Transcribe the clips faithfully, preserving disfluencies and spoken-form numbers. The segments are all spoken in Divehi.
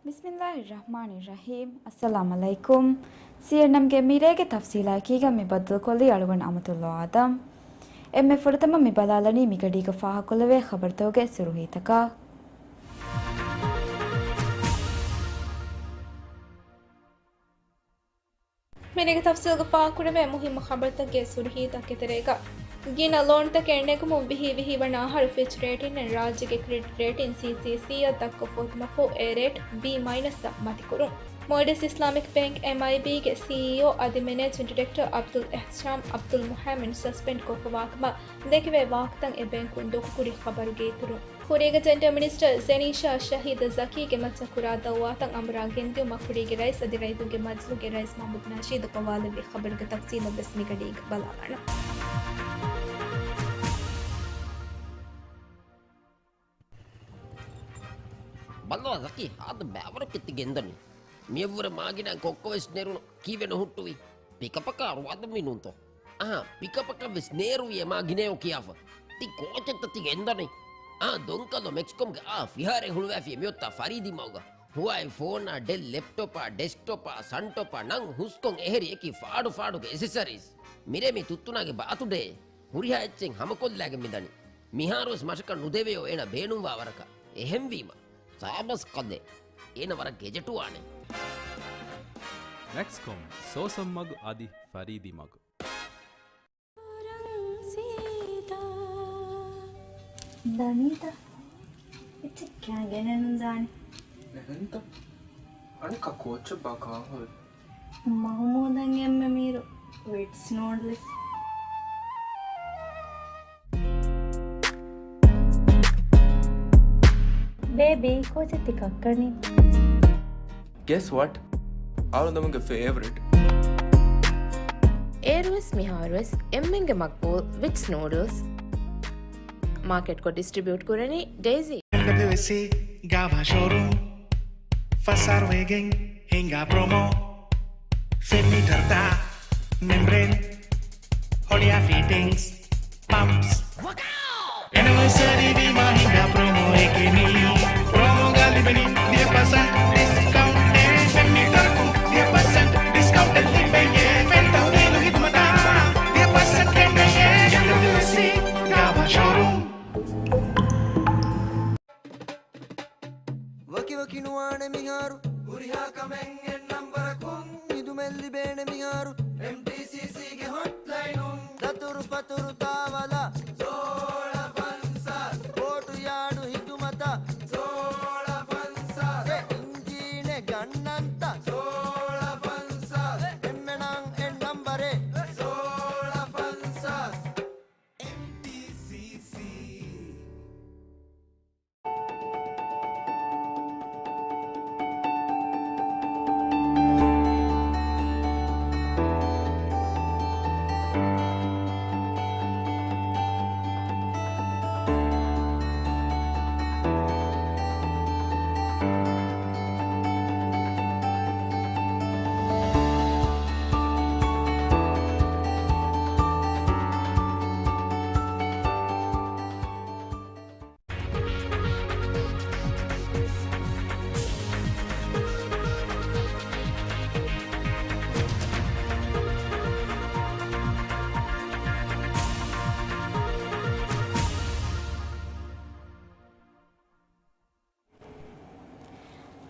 ބިސްމިއްލާހި ރަޙްމާނި ރަޙީމް. އައްސަލާމް ޢަލައިކުމް. ސީއެންއެމްގެ މިރޭގެ ތަފްސީލާއެކީގަ މި ބައްދަލުކޮށްލީ އަޅުގަނޑު އަމަތުﷲ އާދަމް. އެންމެ ފުރަތަމަ މި ބަލާލަނީ މިގަޑީގަ ފާހަގަކޮށްލެވޭ ޚަބަރުތަކުގެ ސުރުހީތަކަށް. މިރޭގެ ތަފްސީލްގަ ފާހަގަކުރެވޭ މުހިއްމު ޚަބަރުތަކުގެ ސުރުހީތަކުގެ ތެރޭގަ، ގިނަ ލޯންތަކެއް ނެގުމުން ވިހި ވިހި ވަނަ އަހަރު ފިޗް ރޭޓިންއިން ރާއްޖޭގެ ކްރެޑިޓް ރޭޓިން ސީސީސީއަށް ދައްކަފަ އޮތުމަށްފަހު އެ ރޭޓް ބީ މައިނަސްއަށް މަތިކުރުން. މޯލްޑިވްސް އިސްލާމިކް ބޭންކް، އެމްއައިބީގެ ސީއީއޯ އަދި މެނޭޖިންގ ޑިރެކްޓަރ އަބްދުލް އިހްސާން އަބްދުލް މުހައިމިން ސަސްޕެންޑް ކޮށްފަވާކަމަށް ދެކެވޭ ވާހަކަތައް އެ ބޭންކުން ދޮގުކުރި ޚަބަރުގެ އިތުރުން. ކުރީގެ ޖޮއިންޓް މިނިސްޓަރ ޒެނީޝާ ޝަހީދު ޒަކީގެ މައްޗަށް ކުރާ ދައުވާތައް އަނބުރާ ގެންދިއުމަށް ކުރީގެ ރައީސް އަދި ރައްޔިތުންގެ މަޖިލީހުގެ ރައީސް މަހްމޫދު ނަޝީދު ގޮވާލެއްވި ޚަބަރުގެ ތަފްސީލު ވެސް މިގަޑީގަ ބަލާލާނަން. ބައްލަވާ ޒަކީ، ހާދަ ބައިވަރަކަށް ތި ގެންދަނީ. މިއަށްވުރެ މާގިނަ ކޮއްކޮވެސް ނެރުނު ކީއްވެ ނުހުއްޓުވީ؟ ޕިކަޕަކަށް އަރުވާދަންވީ ނޫންތޯ؟ އަހާ، ޕިކަޕަކަށް ވެސް ނޭރުވި އެ މާ ގިނައޯ ކިޔާފަ. ތި ކޯޗެއްތަ ތި ގެންދަނީ؟ އާ، ދޮންކަލޯ މެކްސްކޮމްގެ އާ ފިހާރައެއް ހުޅުވާފި މިއޮތާ ފަރީދީ މަގުގަ. ހުވާއި ފޯނާ، ޑެލް ލެޕްޓޮޕާ، ޑެސްކްޓޮޕާ، ސަންޓޮޕާ ނަން ހުސްކޮން އެހެރި އެކި ފާޑު ފާޑުގެ އެސެސަރީސް. މިރޭ މި ތުއްތުނާގެ ބާތުޑޭ. ހުރިހާ އެއްޗެއް ހަމަކޮށްލާގެން މިދަނީ. މިހާރުވެސް މަށަކަށް ނުދެވެޔޯ އޭނަ ބޭނުންވާ ވަރަކަށް. އެހެންވީމަ، ސާބަސް ކަލޭ. އޭނަ ވަރަށް ގެޖެޓުވާނެ. މެކްސްކޮމް، ސޯސަން މަގު އަދި ފަރީދީ މަގު. ދަނީތަ؟ އެއްޗެއް ކާ ގެނެއްނު ދާނެ. އެހެންތަ؟ އަނެއްކާ ކޯއްޗެއް ބާ ކާހޮވެ؟ މަހުމޫދަށް އެންމެ މީރު ވިޓްސް ނޫޑްލްސް. ބޭބީ، ކޯޗެއް ތި ކައްކަނީ؟ Guess what? އަޅުގަނޑުމެންގެ ފޭވަރިޓް. އޭރުވެސް މިހާރުވެސް އެންމެންގެ މަގްބޫލް ވިޓްސް ނޫޑްލްސް. މާކެޓްކޮށް ޑިސްޓްރިބިއުޓް ކުރަނީ ޑޭޒީ. އެމްޑަބްލިއުއެސްސީ ގާވާ ޝޯރޫމް. ފަސް އަހަރު ވެގެން ހިނގާ ޕްރޮމޯ. ފެންމީޓަރު ދާ މެމްބްރޭން. ހޮޅިއާ ފިޓިންގްސް، ޕަމްޕްސް. އެނިވަރސަރީ ވީމާ ހިނގާ ޕްރޮމޯއެކޭ މީ. ޕްރޮމޯގަ ލިބެނީ ދިހަ ޕަސެންޓް ޑިސްކައުންޓެއް. ފެންމީޓަރަކުން ދިހަ ޕަސެންޓް ޑިސްކައުންޓެއް ލިބެޔޭ. ފެން ތަހުލީލު ހިދުމަތާ ދިހަ ޕަސެންޓް ކެނޑެޔޭ. އެމްޑަބްލިއުއެސްސީ ގާވާ ޝޯރޫމް. ވަކިވަކި ނުވާނެ މިހާރު. ހުރިހާ ކަމެއް އެއް ނަންބަރަކުން. ހިދުމަތް ލިބޭނެ މިހާރު. އެމްޓީސީސީގެ ހޮޓްލައިނުން. ދަތުރު ފަތުރު ތާވަލަށް. ސޯޅަ ފަންސާސް. ބޯޓު ޔާޑު ހިދުމަތަށް. ސޯޅަ ފަންސާސް. އެ އިންޖީނެއް ގަންނަންތަ؟ ސޯޅަ ފަންސާސް. އެންމެނަށް އެއް ނަންބަރެއް. ސޯޅަ ފަންސާސް. އެމްޓީސީސީ.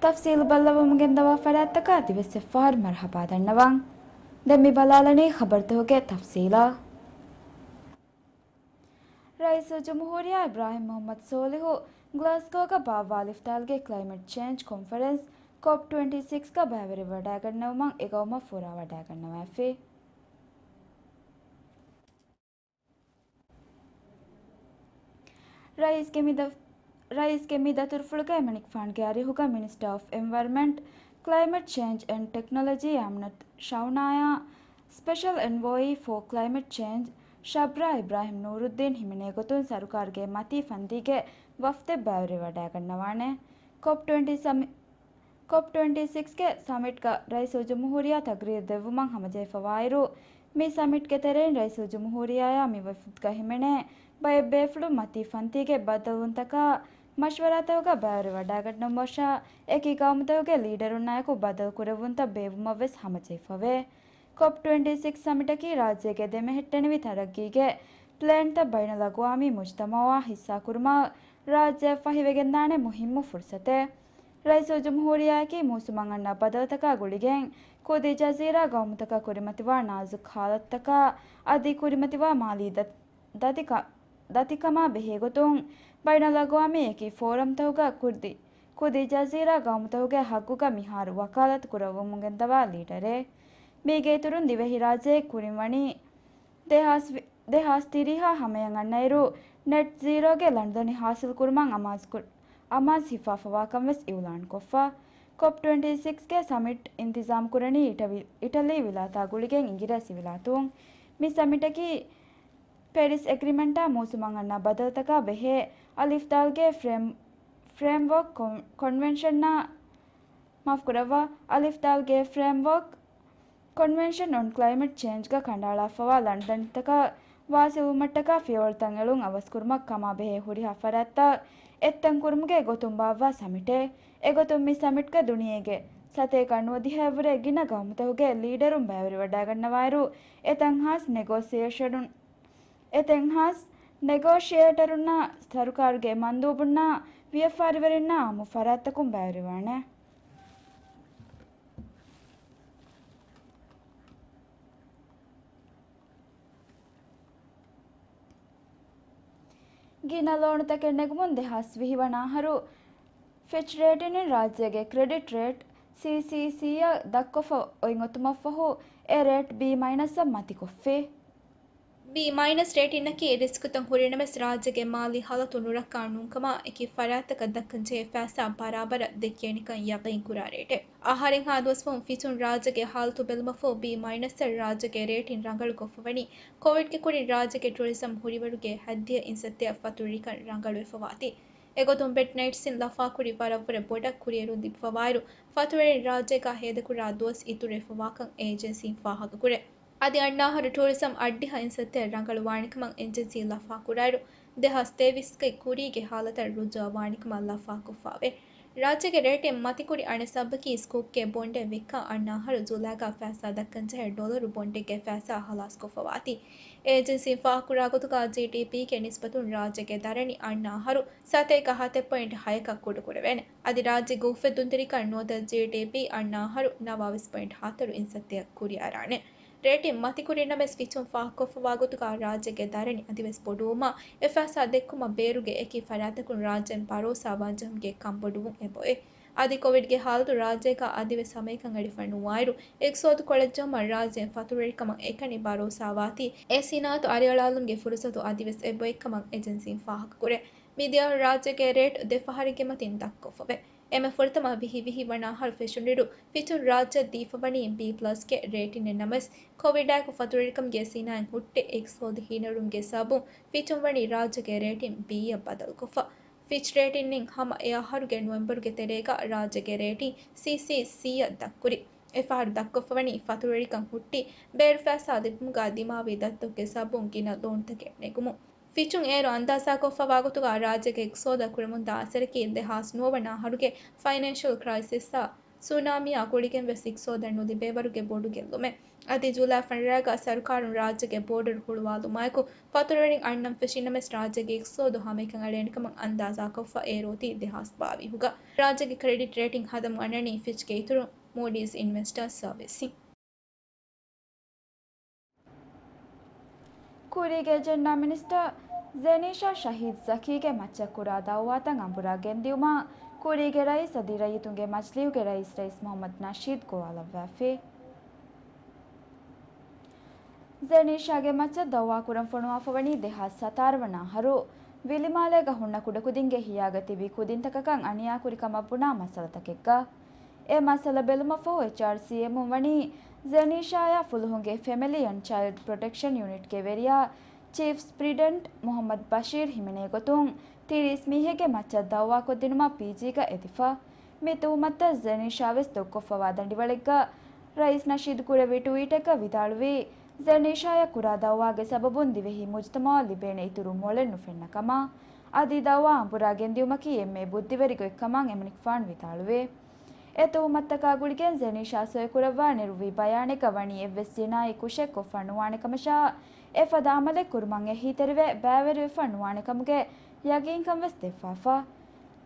ތަފްސީލު ބައްލަވަމުން ގެންދަވާ ފަރާތްތަކާ ތި ވެސް އެއްފަހަރު މަރުޙަބާ ދަންނަވަން. ދެން މި ބަލާލަނީ ޚަބަރުތަކުގެ ތަފްސީލާ. ރައީސުލްޖުމްހޫރިއްޔާ އިބްރާހިމް މުޙައްމަދު ސޯލިހު ގްލާސްގޯގަ ބާއްވާ ލިފްތާލުގެ ކްލައިމެޓް ޗޭންޖް ކޮންފަރެންސް ކޮޕް ޓްވެންޓީ ސިކްސްގަ ބައިވެރިވެވަޑައިގަންނަވުމަށް އެ ގައުމަށް ފުރާވަޑައިގަންނަވައިފި. ރައީސްގެ މި ދަ-، ރައީސްގެ މި ދަތުރުފުޅުގައި މަނިކުފާނުގެ އަރިހުގަ މިނިސްޓަރ އޮފް އެންވަޔަރމަންޓް، ކްލައިމެޓް ޗޭންޖް އެންޑް ޓެކްނޮލޮޖީ އަމްނަތު ޝައުނާޔާ، ސްޕެޝަލް އެންވޯއީ ފޯ ކްލައިމެޓް ޗޭންޖް ޝަބްރާ އިބްރާހިމް ނޫރުއްދީން ހިމެނޭ ގޮތުން ސަރުކާރުގެ މަތީ ފަންތީގެ ވަފްދެއް ބައިވެރިވަޑައިގަންނަވާނެ. ކޮޕް ޓްވެންޓީ ސަމި-، ކޮޕް ޓްވެންޓީ ސިކްސްގެ ސަމިޓްގަ ރައީސުލްޖުމްހޫރިއްޔާ ތަގްރީރު ދެއްވުމަށް ހަމަޖެހިފަވާއިރު، މި ސަމިޓްގެ ތެރެއިން ރައީސުލްޖުމްހޫރިއްޔާއާ މި ވަފްދުގަ ހިމެނޭ ބައެއް ބޭފުޅުން މަތީ ފަންތީގެ ބައްދަލުވުންތަކާ މަޝްވަރާތަކުގަ ބައިވެރިވަޑައިގަންނަވަން ވަށާ، އެކި ގައުމުތަކުގެ ލީޑަރުންނާއެކު ބަދަލު ކުރެއްވުންތައް ބޭއްވުމަށް ވެސް ހަމަޖެހިފަވޭ. ކޮޕް ޓްވެންޓީ ސިކްސް ސަމިޓަކީ ރާއްޖޭގެ ދެމެހެއްޓެނިވި ތަރައްގީގެ ޕްލޭންތައް ބައިނަލްއަގުވާމީ މުޖްތަމަޢާ ހިއްސާކުރުމަށް ރާއްޖެއަށް ފަހިވެގެންދާނެ މުހިއްމު ފުރުޞަތެއް. ރައީސުލްޖުމްހޫރިއްޔާއަކީ މޫސުމަށް އަންނަ ބަދަލުތަކާ ގުޅިގެން، ކުދި ޖަޒީރާ ގައުމުތަކަށް ކުރިމަތިވާ ނާޒުކް ހާލަތުތަކާ އަދި ކުރިމަތިވާ މާލީ ދަ-، ދަތިކަ-، ދަތިކަމާ ބެހޭގޮތުން، ބައިނަލްއަގުވާމީ އެކި ފޯރަމްތަކުގަ ކުދި، ކުދި ޖަޒީރާ ގައުމުތަކުގެ ހައްގުގަ މިހާރު ވަކާލަތު ކުރައްވަމުން ގެންދަވާ ލީޑަރެއް. މީގެ އިތުރުން ދިވެހިރާއްޖެ ކުރިން ވަނީ ދެހާސް ވި-، ދެހާސް ތިރީހާ ހަމަޔަށް އަންނައިރު، ނެޓް ޒީރޯގެ ލަނޑުދަނި ހާސިލްކުރުމަށް އަމާޒުކު-، އަމާޒު ހިފާފަވާކަން ވެސް އިއުލާންކޮށްފަ. ކޮޕް ޓްވެންޓީ ސިކްސްގެ ސަމިޓް އިންތިޒާމްކުރަނީ އިޓަވި-، އިޓަލީ ވިލާތާ ގުޅިގެން އިނގިރޭސި ވިލާތުން. މި ސަމިޓަކީ ޕެރިސް އެގްރިމެންޓާ މޫސުމަށް އަންނަ ބަދަލުތަކާ ބެހޭ އަލިފްދާލްގެ ފްރޭމް-، ފްރޭމްވޯކް ކޮން-، ކޮންވެންޝަންއާ، މާފުކުރައްވާ، އަލިފްދާލްގެ ފްރޭމްވޯކް ކޮންވެންޝަން އޮން ކްލައިމެޓް ޗޭންޖްގަ ކަނޑައަޅާފަވާ ލަނޑުދަނޑިތަކަށް ވާސިލްވުމަށްޓަކާ ފިޔަވަޅުތައް އެޅުން އަވަސްކުރުމަށް ކަމާބެހޭ ހުރިހާ ފަރާތްތައް އެއްތަން ކުރުމުގެ ގޮތުން ބާއްވާ ސަމިޓެއް. އެގޮތުން މި ސަމިޓްގަ ދުނިޔޭގެ ސަތޭކަ ނުވަދިހައަށްވުރެ ގިނަ ގައުމުތަކުގެ ލީޑަރުން ބައިވެރިވަޑައިގަންނަވާއިރު، އެތަން ހާސް ނެގޯސިއޭޝަނުން، އެތަން ހާސް ނެގޯޝިއޭޓަރުންނާ ސަރުކާރުގެ މަންދޫބުންނާ ވިޔަފާރިވެރިންނާ އާއްމު ފަރާތްތަކުން ބައިވެރިވާނެ. ގިނަ ލޯނުތަކެއް ނެގުމުން ދެހާސް ވިހި ވަނަ އަހަރު ފިޗް ރޭޓިން ރާއްޖޭގެ ކްރެޑިޓް ރޭޓް، ސީސީސީއަށް ދަށްކޮށްފަ އޮތް އޮތުމަށްފަހު، އެ ރޭޓް ބީ މައިނަސްއަށް މަތިކޮށްފި. ބީ މައިނަސް ރޭޓިންއަކީ ރިސްކުތައް ހުރިނަމަވެސް ރާއްޖޭގެ މާލީ ހާލަތު ނުރައްކާ ނޫންކަމާ އެކި ފަރާތްތަކަށް ދައްކަންޖެހޭ ފައިސާ ބަރާބަރަށް ދެކޭނެކަން ޔަގީންކުރާ ރޭޓެއް. އަހަރެއްހާ ދުވަސްވުން ފިޗުން ރާއްޖޭގެ ހާލަތު ބެލުމަށްފަހު ބީ މައިނަސްއަށް ރާއްޖޭގެ ރޭޓިން ރަނގަޅުކޮށްފަވަނީ ކޮވިޑްގެ ކުރިން ރާއްޖޭގެ ޓުއަރިޒަމް ހުރިވަރުގެ ހައްދިހަ އިންސައްތައަށް ފަތުރުވެރިކަން ރަނގަޅުވެފަވާތީ. އެގޮތުން ބެޑް ނައިޓްސްއިން ލަފާކުރި ވަރަށްވުރެ ބޮޑަށް ކުރިއެރުން ލިބިފަވާއިރު، ފަތުރުވެރިން ރާއްޖޭގަ ހޭދަކުރާ ދުވަސް އިތުރުވެފަވާކަން އޭޖެންސީން ފާހަގަކުރޭ. އަދި އަންނަ އަހަރު ޓޫރިޒަމް އަށްޑިހަ އިންސައްތައަށް ރަނގަޅުވާނެކަމަށް އެޖެންސީ ލަފާކުރާއިރު، ދެހާސް ތޭވީސްގެ ކުރީގެ ހާލަތަށް ރުޖޫޢަ ވާނެކަމަށް ލަފާކޮށްފައެވެ. ރާއްޖޭގެ ރޭޓެއް މަތިކުރި އަނެއް ސަބަބަކީ ސްކޫޕްގެ ބޮންޑެއް ވިއްކާ އަންނަ އަހަރު ޖުލައިގަ ފައިސާ ދައްކަންޖެހޭ ޑޮލަރު ބޮންޑެއްގެ ފައިސާ ހަލާސްކޮށްފަވާތީ. އޭޖެންސީން ފާހަގަކުރާ ގޮތުގަ ޖީޑީޕީގެ ނިސްބަތުން ރާއްޖޭގެ ދަރަނި އަންނަ އަހަރު ސަތޭކަ ހަތެއް ޕޮއިންޓް ހަޔަކަށް ކުޑަކުރެވޭނެ. އަދި ރާއްޖޭގެ އުފެއްދުންތެރިކަން ނުވަތަ ޖީޑީޕީ އަންނަ އަހަރު ނަވާވީސް ޕޮއިންޓް ހަތަރު އިންސައްތައަށް ކުރިއަރާނެ. ރޭޓިން މަތިކުރިނަމަވެސް ފިޗުން ފާހަގަކޮށްފަވާ ގޮތުގަ ރާއްޖޭގެ ދަރަނި އަދިވެސް ބޮޑުވުމާ، އެ ފައިސާ ދެއްކުމަށް ބޭރުގެ އެކި ފަރާތްތަކުން ރާއްޖޭން ބަރޯސާ ވާންޖެހުމުގެ ކަންބޮޑުވުން އެބައޮތް. އަދި ކޮވިޑްގެ ހާލަތު ރާއްޖޭގަ އަދިވެސް ހަމައެކަނި އަޑިފަ ނުވާއިރު، އިގްތިސޯދު ކޮޅަށްޖެހުމަށް ރާއްޖޭން ފަތުރުވެރިކަމަށް އެކަނި ބަރޯސާވާތީ، އެ ސިނާއަތު އަރިއަޅާލުމުގެ ފުރުސަތު އަދިވެސް އެބައޮތްކަމަށް އެޖެންސީން ފާހަގަކުރޭ. މިދިޔަ ރާއްޖޭގެ ރޭޓް ދެ ފަހަރެއްގެ މަތިން ދަށްކޮށްފަވޭ. އެންމެ ފުރަތަމަ ވިހި ވިހި ވަނަ އަހަރު ފެށުނުއިރު، ފިޗުން ރާއްޖެއަށް ދީފަވަނީ ބީ ޕްލަސްގެ ރޭޓިންއެއް ނަމަވެސް، ކޮވިޑާއެކު ފަތުރުވެރިކަމުގެ ސިނާއަތް ހުއްޓެ އިގްތިސޯދު ހީނަރުވުމުގެ ސަބަބުން ފިޗުން ވަނީ ރާއްޖޭގެ ރޭޓިން ބީއަށް ބަދަލުކޮށްފަ. ފިޗް ރޭޓިންއިން ހަމަ އެ އަހަރުގެ ނޮވެމްބަރުގެ ތެރޭގަ ރާއްޖޭގެ ރޭޓިން ސީސީސީއަށް ދަށްކުރި. އެފަހަރު ދަށްކޮށްފަވަނީ ފަތުރުވެރިކަން ހުއްޓި، ބޭރު ފައިސާ ލިބުމުގަ ދިމާވި ދަތިތަކުގެ ސަބަބުން ގިނަ ލޯނުތަކެއް ނެގުމުން. ފިޗުން އޭރު އަންދާޒާކޮށްފަވާ ގޮތުގަ ރާއްޖޭގެ އިގްތިސޯދަށް ކުރަމުންދާ އަސަރަކީ ދެހާސް ނުވަ ވަނަ އަހަރުގެ ފައިނޭންޝަލް ކްރައިސިސްއާ ސުނާމީއާ ގުޅިގެންވެސް އިގްތިސޯދަށް ނުލިބޭވަރުގެ ބޮޑު ގެއްލުމެއް. އަދި ޖޫލައި ފަނަރައިގަ ސަރުކާރުން ރާއްޖޭގެ ބޯޑަރު ހުޅުވާލުމާއެކު ފަތުރުވެރިން އަންނަން ފެށިނަމަވެސް ރާއްޖޭގެ އިގްތިސޯދު ހަމައެކަނި އަޅޭނެކަމަށް އަންދާޒާކޮށްފަ އޭރު އޮތީ ދެހާސް ބާވީސްގަ. ރާއްޖޭގެ ކްރެޑިޓް ރޭޓިން ހަދަމުން އަންނަނީ ފިޗްގެ އިތުރުން މޫޑީސް އިންވެސްޓާ ސަރވިސްއިން. ކުރީގެ ޖެންޑާ މިނިސްޓަރ ޒެނީޝާ ޝަހީދު ޒަކީގެ މައްޗަށް ކުރާ ދައުވާތައް އަނބުރާ ގެންދިއުމަށް ކުރީގެ ރައީސް އަދި ރައްޔިތުންގެ މަޖިލީހުގެ ރައީސް ރައީސް މުހައްމަދު ނަޝީދު ގޮވާލައްވާފި. ޒެނީޝާގެ މައްޗަށް ދައުވާކުރަން ފޮނުވާފަވަނީ ދެހާސް ސަތާރަ ވަނަ އަހަރު ވިލިމާލޭގަ ހުންނަ ކުޑަކުދިންގެ ހިޔާގަ ތިބި ކުދިންތަކަކަށް އަނިޔާކުރި ކަމަށް ބުނާ މައްސަލަތަކެއްގަ. އެ މައްސަލަ ބެލުމަށްފަހު އެޗްއާރްސީއެމުން ވަނީ ޒެނީޝާޔާ ފުލުހުންގެ ފެމިލީ އެންޑް ޗައިލްޑް ޕްރޮޓެކްޝަން ޔުނިޓްގެ ވެރިޔާ ޗީފް ސްޕްރިޑެންޓް މުހައްމަދު ބަޝީރް ހިމެނޭ ގޮތުން ތިރީސް މީހެއްގެ މައްޗަށް ދައުވާކޮށްދިނުމަށް ޕީޖީގަ އެދިފަ. މި ތުހުމަތުތައް ޒެނީޝާވެސް ދޮގުކޮށްފަވާ ދަނޑިވަޅެއްގަ. ރައީސް ނަޝީދު ކުރެއްވި ޓުވީޓެއްގަ ވިދާޅުވީ، ޒެނީޝާޔަށް ކުރާ ދައުވާގެ ސަބަބުން ދިވެހި މުޖުތަމަޢަށް ލިބޭނެ އިތުރު މޮޅެއް ނުފެންނަ ކަމަށް. އަދި ދައުވާ އަނބުރާ ގެންދިއުމަކީ އެންމެ ބުއްދިވެރި ގޮތްކަމަށް އެމަނިކުފާނު ވިދާޅުވޭ. އެ ތުހުމަތްތަކާ ގުޅިގެން ޒެނީޝާ ސޮއިކުރައްވާ ނެރުއްވި ބަޔާނެއްގަ ވަނީ އެއްވެސް ޖިނާއީ ކުށެއް ކޮށްފަ ނުވާނެ ކަމަށާ، އެފަދަ އަމަލެއް ކުރުމަށް އެހީތެރިވެ ބައިވެރިވެފަ ނުވާނެ ކަމުގެ ޔަގީންކަން ވެސް ދެއްވާފަ.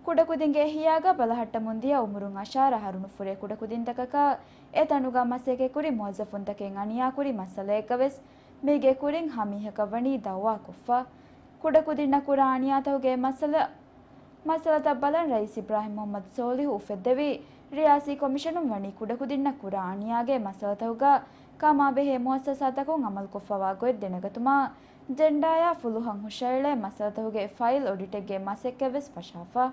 ކުޑަކުދިންގެ އެހިޔާގަ ބަލަހައްޓަމުން ދިޔަ އުމުރުން އަށާރަ އަހަރު ނުފުރޭ ކުޑަކުދިންތަކަކަށް އެ ތަނުގަ މަސައްކަތްކުރި މުވައްޒަފުންތަކެއް އަނިޔާކުރި މައްސަލައެއްގަ ވެސް މީގެ ކުރިން ހަމީހަކަށް ވަނީ ދައުވާކޮށްފަ. ކުޑަކުދިންނަށް ކުރާ އަނިޔާތަކުގެ މައްސަލަ، މައްސަލަތައް ބަލަން ރައީސް އިބްރާހިމް މުޙައްމަދު ސޯލިހު އުފެއްދެވި ރިޔާސީ ކޮމިޝަނުން ވަނީ ކުޑަކުދިންނަށް ކުރާ އަނިޔާގެ މައްސަލަތަކުގަ ކަމާބެހޭ މުއައްސަސާތަކުން އަމަލުކޮށްފަވާ ގޮތް ދެނެގަތުމަށް ޖެންޑާޔާ ފުލުހަށް ހުށައެޅޭ މައްސަލަތަކުގެ ފައިލް އޮޑިޓެއްގެ މަސައްކަތްވެސް ފަށާފަ.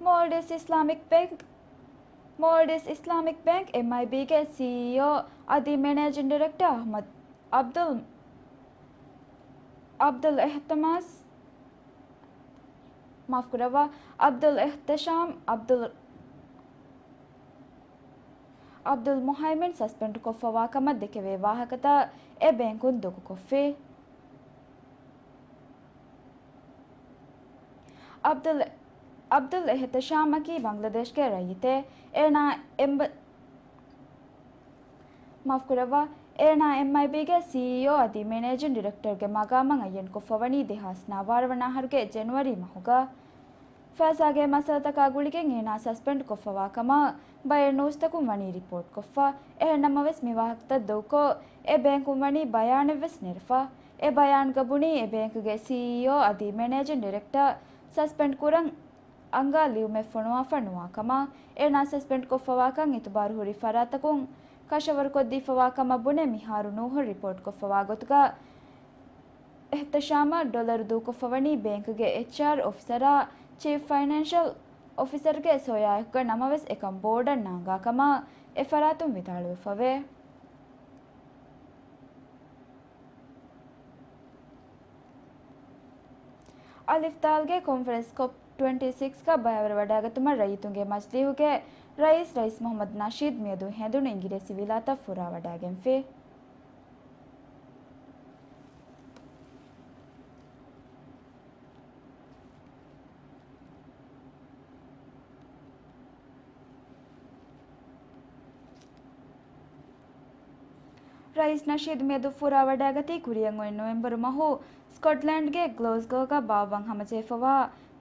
މޯލްޑިވްސް އިސްލާމިކް ބޭންކް، މޯލްޑިވްސް އިސްލާމިކް ބޭންކް، އެމްއައިބީގެ ސީއީއޯ އަދި މެނޭޖިން ޑިރެކްޓަރ އަޙްމަދު އަބްދުލް، އަބްދުލް އިހްތިމާސް، މާފުކުރައްވާ، އަބްދުލް އިހްތިޝާމް އަބްދުލް، އަބްދުލް މުހައިމިން ސަސްޕެންޑް ކޮށްފަވާ ކަމަށް ދެކެވޭ ވާހަކަތައް އެ ބޭންކުން ދޮގުކޮށްފި. އަބްދުލް، އަބްދުލް އިހްތިޝާމަކީ ބަންގްލަދޭޝްގެ ރައްޔިތެއް. އޭނާ އެމްބަ-، މާފުކުރައްވާ، އޭނާ އެމްއައިބީގެ ސީއީއޯ އަދި މެނޭޖިން ޑިރެކްޓަރގެ މަގާމަށް އައްޔަން ކޮށްފަވަނީ ދެހާސް ނަވާރަ ވަނަ އަހަރުގެ ޖެނުއަރީ މަހުގަ. ފައިސާގެ މައްސަލަތަކާ ގުޅިގެން އޭނާ ސަސްޕެންޑް ކޮށްފަވާ ކަމަށް ބައެއް ނޫސްތަކުން ވަނީ ރިޕޯޓް ކޮށްފަ. އެހެން ނަމަވެސް، މި ވާހަކަތައް ދޮގުކޮށް، އެ ބޭންކުން ވަނީ ބަޔާނެއްވެސް ނެރެފަ. އެ ބަޔާންގަ ބުނީ، އެ ބޭންކުގެ ސީއީއޯ އަދި މެނޭޖިން ޑިރެކްޓަރ ސަސްޕެންޑް ކުރަން އަނގާ ލިޔުމެއް ފޮނުވާފަ ނުވާ ކަމަށް. އޭނާ ސަސްޕެންޑް ކޮށްފަވާކަން އިތުބާރު ހުރި ފަރާތްތަކުން ކަށަވަރުކޮށްދީފަވާ ކަމަށް ބުނެ، މިހާރު ނޫހުން ރިޕޯޓް ކޮށްފަވާ ގޮތުގަ، އިހްތިޝާމަށް ޑޮލަރު ދޫކޮށްފަވަނީ ބޭންކުގެ އެޗްއާރް އޮފިސަރާ، ޗީފް ފައިނޭންޝަލް އޮފިސަރގެ ސޮޔާއެކުގަ ނަމަވެސް، އެކަން ބޯޑަށް ނާނގާ ކަމަށް އެ ފަރާތުން ވިދާޅުވެފަވޭ. އަލިފް ދާލްގެ ކޮންފަރެންސް ކޮޕް ޓްވެންޓީ ސިކްސްގަ ބައިވެރިވަޑައިގަތުމަށް ރައްޔިތުންގެ މަޖިލީހުގެ ރައީސް، ރައީސް މުޙައްމަދު ނަޝީދު މިއަދު ހެނދުނު އިނގިރޭސި ވިލާތަށް ފުރާވަޑައިގެންފި. ރައީސް ނަޝީދު މިއަދު ފުރާވަޑައިގަތީ ކުރިއަށް އޮތް ނޮވެމްބަރު މަހު ސްކޮޓްލެންޑްގެ ގްލޯސްގޯގަ ބާއްވަން ހަމަޖެހިފަވާ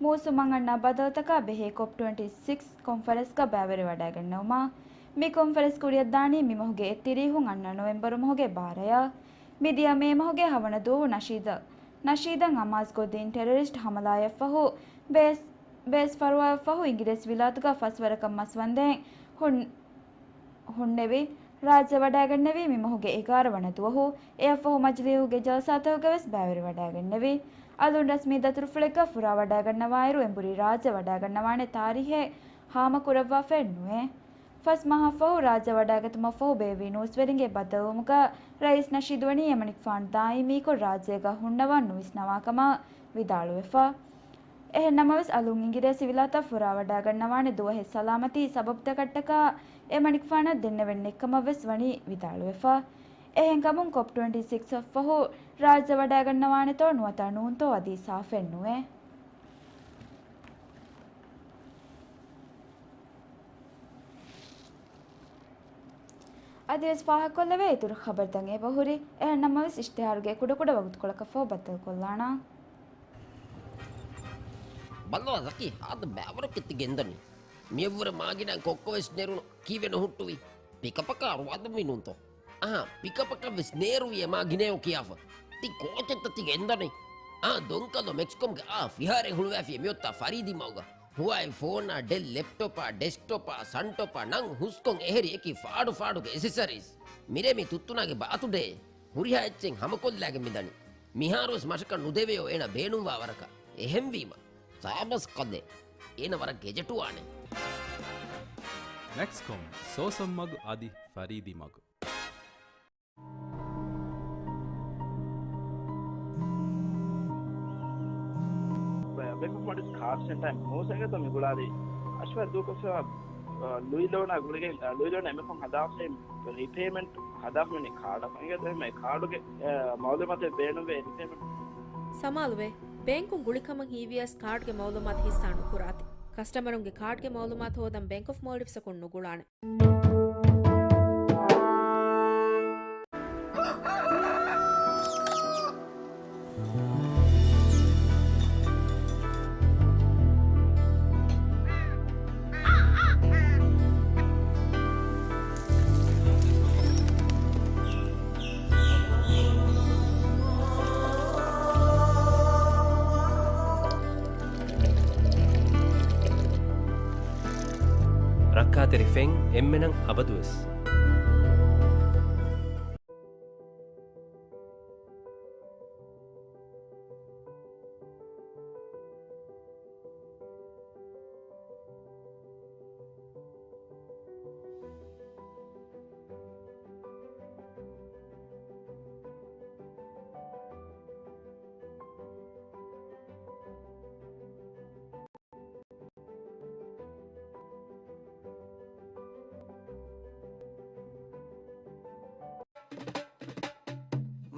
މޫސުމަށް އަންނަ ބަދަލުތަކާ ބެހޭ ކޮޕް ޓްވެންޓީ ސިކްސް ކޮންފަރެންސްގަ ބައިވެރިވަޑައިގަންނަވުމަށް. މި ކޮންފަރެންސް ކުރިއަށްދާނީ މި މަހުގެ އެއްތިރީހުން އަންނަ ނޮވެމްބަރު މަހުގެ ބާރަޔަށް. މިދިޔަ މޭ މަހުގެ ހަވަނަ ދުވަހު ނަޝީދަށް، ނަޝީދަށް އަމާޒުކޮށްދިން ޓެރަރިސްޓް ހަމަލާއަށްފަހު ބޭސް، ބޭސް ފަރުވާއަށްފަހު އިނގިރޭސި ވިލާތުގަ ފަސްވަރަކަށް މަސްވަންދެން ހުން، ހުންނެވި، ރާއްޖެ ވަޑައިގެންނެވީ މި މަހުގެ އެގާރަ ވަނަ ދުވަހު. އެއަށްފަހު މަޖިލީހުގެ ޖަލްސާތަކުގަވެސް ބައިވެރިވަޑައިގެންނެވި. އަލުން ރަސްމީ ދަތުރުފުޅެއްގަ ފުރާވަޑައިގަންނަވާއިރު އެނބުރި ރާއްޖެ ވަޑައިގަންނަވާނެ ތާރީހެއް ހާމަކުރައްވާފައެއް ނުވޭ. ފަސް މަހަށްފަހު ރާއްޖެ ވަޑައިގަތުމަށްފަހު ބޭއްވި ނޫސްވެރިންގެ ބައްދަލުވުމުގަ ރައީސް ނަޝީދު ވަނީ އެމަނިކުފާނު ދާއިމީކޮށް ރާއްޖޭގަ ހުންނަވާން ނުވިސްނަވާ ކަމަށް ވިދާޅުވެފަ. އެހެން ނަމަވެސް، އަލުން އިނގިރޭސި ވިލާތަށް ފުރާވަޑައިގަންނަވާނެ ދުވަހެއް ސަލާމަތީ ސަބަބުތަކަށްޓަކާ އެމަނިކުފާނަށް ދެންނެވެން ނެތްކަމަށްވެސް ވަނީ ވިދާޅުވެފަ. އެހެންކަމުން ކޮޕް ޓްވެންޓީ ސިކްސް އަށްފަހު ރާއްޖެ ވަޑައިގަންނަވާނެތޯ ނުވަތަ ނޫންތޯ އަދި ސާފެއް ނުވޭ. އަދިވެސް ފާހަގަކޮށްލެވޭ އިތުރު ޚަބަރުތައް އެބަހުރި. އެހެން ނަމަވެސް، އިޝްތިހާރުގެ ކުޑަކުޑަ ވަގުތުކޮޅަކަށްފަހު ބައްދަލުކޮށްލާނަން. ބައްލަވާ ޒަކީ، ހާދަ ބައިވަރަކަށް ތި ގެންދަނީ. މިއަށްވުރެ މާގިނަ ކޮއްކޮވެސް ނެރުނު ކީއްވެ ނުހުއްޓުވީ؟ ޕިކަޕަކާ ރުވާދުންވީ ނޫންތޯ؟ އަހާ، ޕިކަޕަކަށްވެސް ނޭރުވި އެ މާ ގިނައޯ ކިޔާފަ. ތި ކޯޗެއްތަ ތި ގެންދަނީ؟ އާ، ދޮންކަލޯ މެކްސްކޮމްގެ އާ ފިހާރައެއް ހުޅުވައިފި މިއޮތާ ފަރީދީ މަގުގަ. ހުވާއި ފޯނާ، ޑެލް ލެޕްޓޮޕާ، ޑެސްކްޓޮޕާ، ސަންޓޮޕާ ނަން ހުސްކޮން އެހެރި އެކި ފާޑު ފާޑުގެ އެސެސަރީސް. މިރޭ މި ތުއްތުނާގެ ބާތުޑޭ. ހުރިހާ އެއްޗެއް ހަމަކޮށްލާގެން މިދަނީ. މިހާރުވެސް މަށަކަށް ނުދެވެޔޯ އޭނަ ބޭނުންވާ ވަރަކަށް. އެހެންވީމަ. ސާބަސް ކަލޭ. އޭނަ ވަރަށް ގެޖެޓުވާނެ. މެކްސްކޮމް، ސޯސަން މަގު އަދި ފަރީދީ މަގު. ބެކަޕް މޮޑިސް ކާސްޓް އެންޑް ޓައިމް މޫސައިގެތޯ މި ގުޅާލީ؟ އަޝްވަރު ދޫކޮށްފައިވާ ލުއި ލޯނާ ގުޅިގެން، ލުއި ލޯނާ އެންމެ ފަހުން ހަދާފައި ރީޕޭމަންޓް ހަދާފައި ކާޑަށް އިނގޭތޯ އެހެން ކާޑުގެ މައުލޫމާތެއް ބޭނުންވޭ ރީޕޭމަންޓް. ސަމާލުވޭ. ބޭންކުން ގުޅިކަމަށް ހީވިޔަސް ކާޑްގެ މައުލޫމާތު ހިއްސާ ނުކުރާތި. ކަސްޓަމަރުންގެ ކާޑްގެ މައުލޫމާތު ހޯދަން ބޭންކް އޮފް މޯލްޑިވްސަކުން ނުގުޅާނެ. ރައްކާތެރި ފެން އެންމެނަށް އަބަދުވެސް.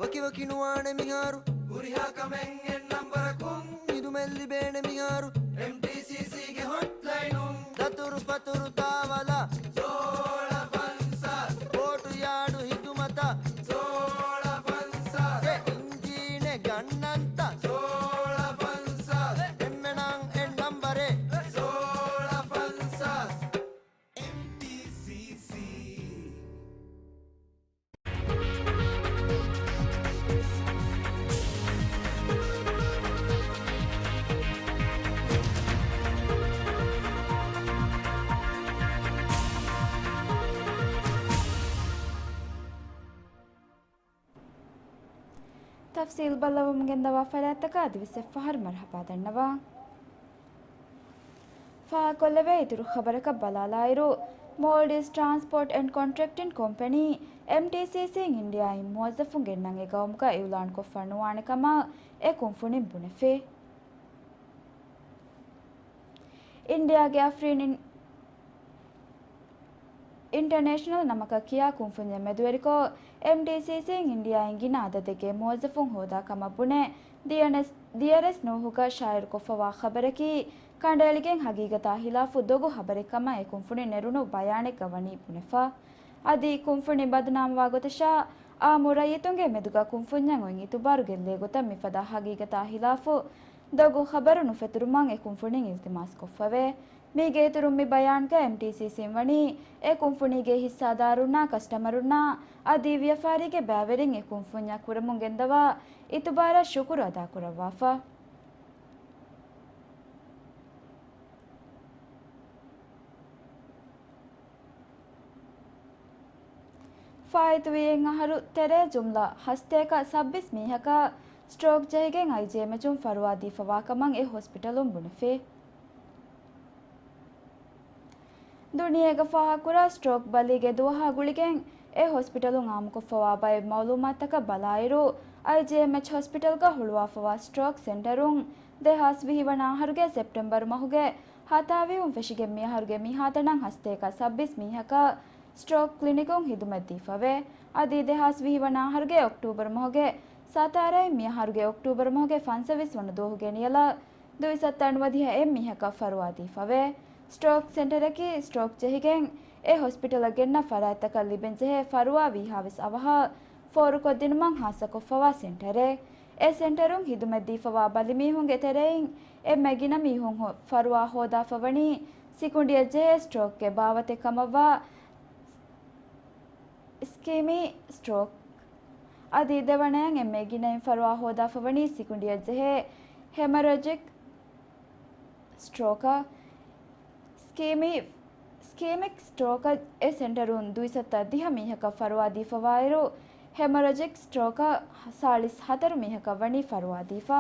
ވަކިވަކި ނުވާނެ މިހާރު، ހުރިހާ ކަމެއް އެއް ނަންބަރަކުން. ހިދުމަތް ލިބޭނެ މިހާރު، އެމްޓީސީސީގެ ހޮޓްލައިނުން. ދަތުރު ފަތުރު ތާވަލަ، ސޯޅަ ފަންސާސް. ބޯޓު ޔާޑު ހިދުމަތަށް، ސޯޅަ ފަންސާސް. އެ އިންޖީނެއް ގަންނަންތަ، ސޯޅަ ފަންސާސް. އެންމެނަށް އެއް ނަންބަރެއް، ސޯޅަ ފަންސާސް. އެމްޓީސީސީ. ތަފްސީލް ބައްލަވަމުން ގެންދަވާ ފަރާތްތަކަށް އަދިވެސް އެއްފަހަރު މަރުޙަބާ ދަންނަވާ. ފާހަގަކޮށްލެވޭ އިތުރު ޚަބަރަކަށް ބަލާލާއިރު، މޯލްޑިވްސް ޓްރާންސްޕޯޓް އެންޑް ކޮންޓްރެކްޓިން ކޮމްޕެނީ، އެމްޓީސީސީން އިންޑިއާއިން މުވައްޒަފުން ގެންނަން އެ ގައުމުގަ އިއުލާންކޮށްފަ ނުވާނެ ކަމަށް އެ ކުންފުނިން ބުނެފި. އިންޑިއާގެ އަފްރީން އިން-، އިންޓަރނޭޝަނަލް ނަމަކަށް ކިޔާ ކުންފުންޏެއް މެދުވެރިކޮށް، އެމްޓީސީސީން އިންޑިއާއިން ގިނަ އަދަދެއްގެ މުވައްޒަފުން ހޯދާ ކަމަށް ބުނެ، ދިޔަނެސް-، ދިޔަރެސް ނޫހުގަ ޝާއިޢުކޮށްފަވާ ޚަބަރަކީ، ކަނޑައެޅިގެން ހަގީގަތާ ހިލާފު ދޮގު ޚަބަރެއް ކަމަށް އެ ކުންފުނިން ނެރުނު ބަޔާނެއްގަ ވަނީ ބުނެފަ. އަދި ކުންފުނި ބަދުނާމުވާ ގޮތަށާ، އާއްމު ރައްޔިތުންގެ މެދުގަ ކުންފުންޏަށް އޮތް އިތުބާރު ގެއްލޭ ގޮތަށް މިފަދަ ހަގީގަތާ ހިލާފު ދޮގު ޚަބަރު ނުފެތުރުމަށް އެ ކުންފުނިން އިލްތިމާސް ކޮށްފަވޭ. މީގެ އިތުރުން މި ބަޔާންގަ އެމްޓީސީސީން ވަނީ އެ ކުންފުނީގެ ހިއްސާދާރުންނާ، ކަސްޓަމަރުންނާ އަދި ވިޔަފާރީގެ ބައިވެރިން އެ ކުންފުންޏަށް ކުރަމުން ގެންދަވާ އިތުބާރަށް ޝުކުރު އަދާކުރައްވާފަ. ފާއިތުވި އެއް އަހަރު ތެރޭ ޖުމްލަ ހަސަތޭކަ ސައްބީސް މީހަކަށް ސްޓްރޯކް ޖެހިގެން އައިޖެއެމްއެޗުން ފަރުވާ ދީފަވާ ކަމަށް އެ ހޮސްޕިޓަލުން ބުނެފި. ދުނިޔޭގަ ފާހަގަކުރާ ސްޓްރޯކް ބަލީގެ ދުވަހާ ގުޅިގެން އެ ހޮސްޕިޓަލުން އާއްމުކޮށްފަވާ ބައެއް މައުލޫމާތުތަކަށް ބަލާއިރު، އައިޖެއެމްއެޗް ހޮސްޕިޓަލްގަ ހުޅުވާފަވާ ސްޓްރޯކް ސެންޓަރުން ދެހާސް ވިހި ވަނަ އަހަރުގެ ސެޕްޓެމްބަރު މަހުގެ ހަތާވީހުން ފެށިގެން މިއަހަރުގެ މިހާތަނަށް ހަސަތޭކަ ސައްބީސް މީހަކަށް ސްޓްރޯކް ކްލިނިކުން ހިދުމަތްދީފަވޭ. އަދި ދެހާސް ވިހި ވަނަ އަހަރުގެ އޮކްޓޫބަރު މަހުގެ ސަތާރައިން މިއަހަރުގެ އޮކްޓޫބަރު މަހުގެ ފަންސަވީސް ވަނަ ދުވަހުގެ ނިޔަލަށް ދުއިސައްތަ އަންމަދިހަ އެއް މީހަކަށް ފަރުވާ ދީފަވޭ. ސްޓްރޯކް ސެންޓަރަކީ ސްޓްރޯކް ޖެހިގެން އެ ހޮސްޕިޓަލަށް ގެންނަ ފަރާތްތަކަށް ލިބެންޖެހޭ ފަރުވާ ވީހާވެސް އަވަހަށް ފޯރުކޮށްދިނުމަށް ހާއްސަކޮށްފަވާ ސެންޓަރެއް. އެ ސެންޓަރުން ހިދުމަތްދީފަވާ ބަލިމީހުންގެ ތެރެއިން އެންމެ ގިނަ މީހުން ހޮ-، ފަރުވާ ހޯދާފަވަނީ ސިކުނޑިއަށް ޖެހޭ ސްޓްރޯކްގެ ބާވަތެއް ކަމަށްވާ އިސްކީމީ ސްޓްރޯކް. އަދި ދެވަނަޔަށް އެންމެ ގިނައިން ފަރުވާ ހޯދާފަވަނީ ސިކުނޑިއަށް ޖެހޭ ހެމަރެޖިކް ސްޓްރޯކަށް. ސްކީމީ-، ސްކީމިކް ސްޓްރޯކަށް އެ ސެންޓަރުން ދުއިސައްތަ ދިހަ މީހަކަށް ފަރުވާ ދީފަވާއިރު، ހެމަރެޖިކް ސްޓްރޯކަށް ސާޅީސް ހަތަރު މީހަކަށް ވަނީ ފަރުވާ ދީފަ.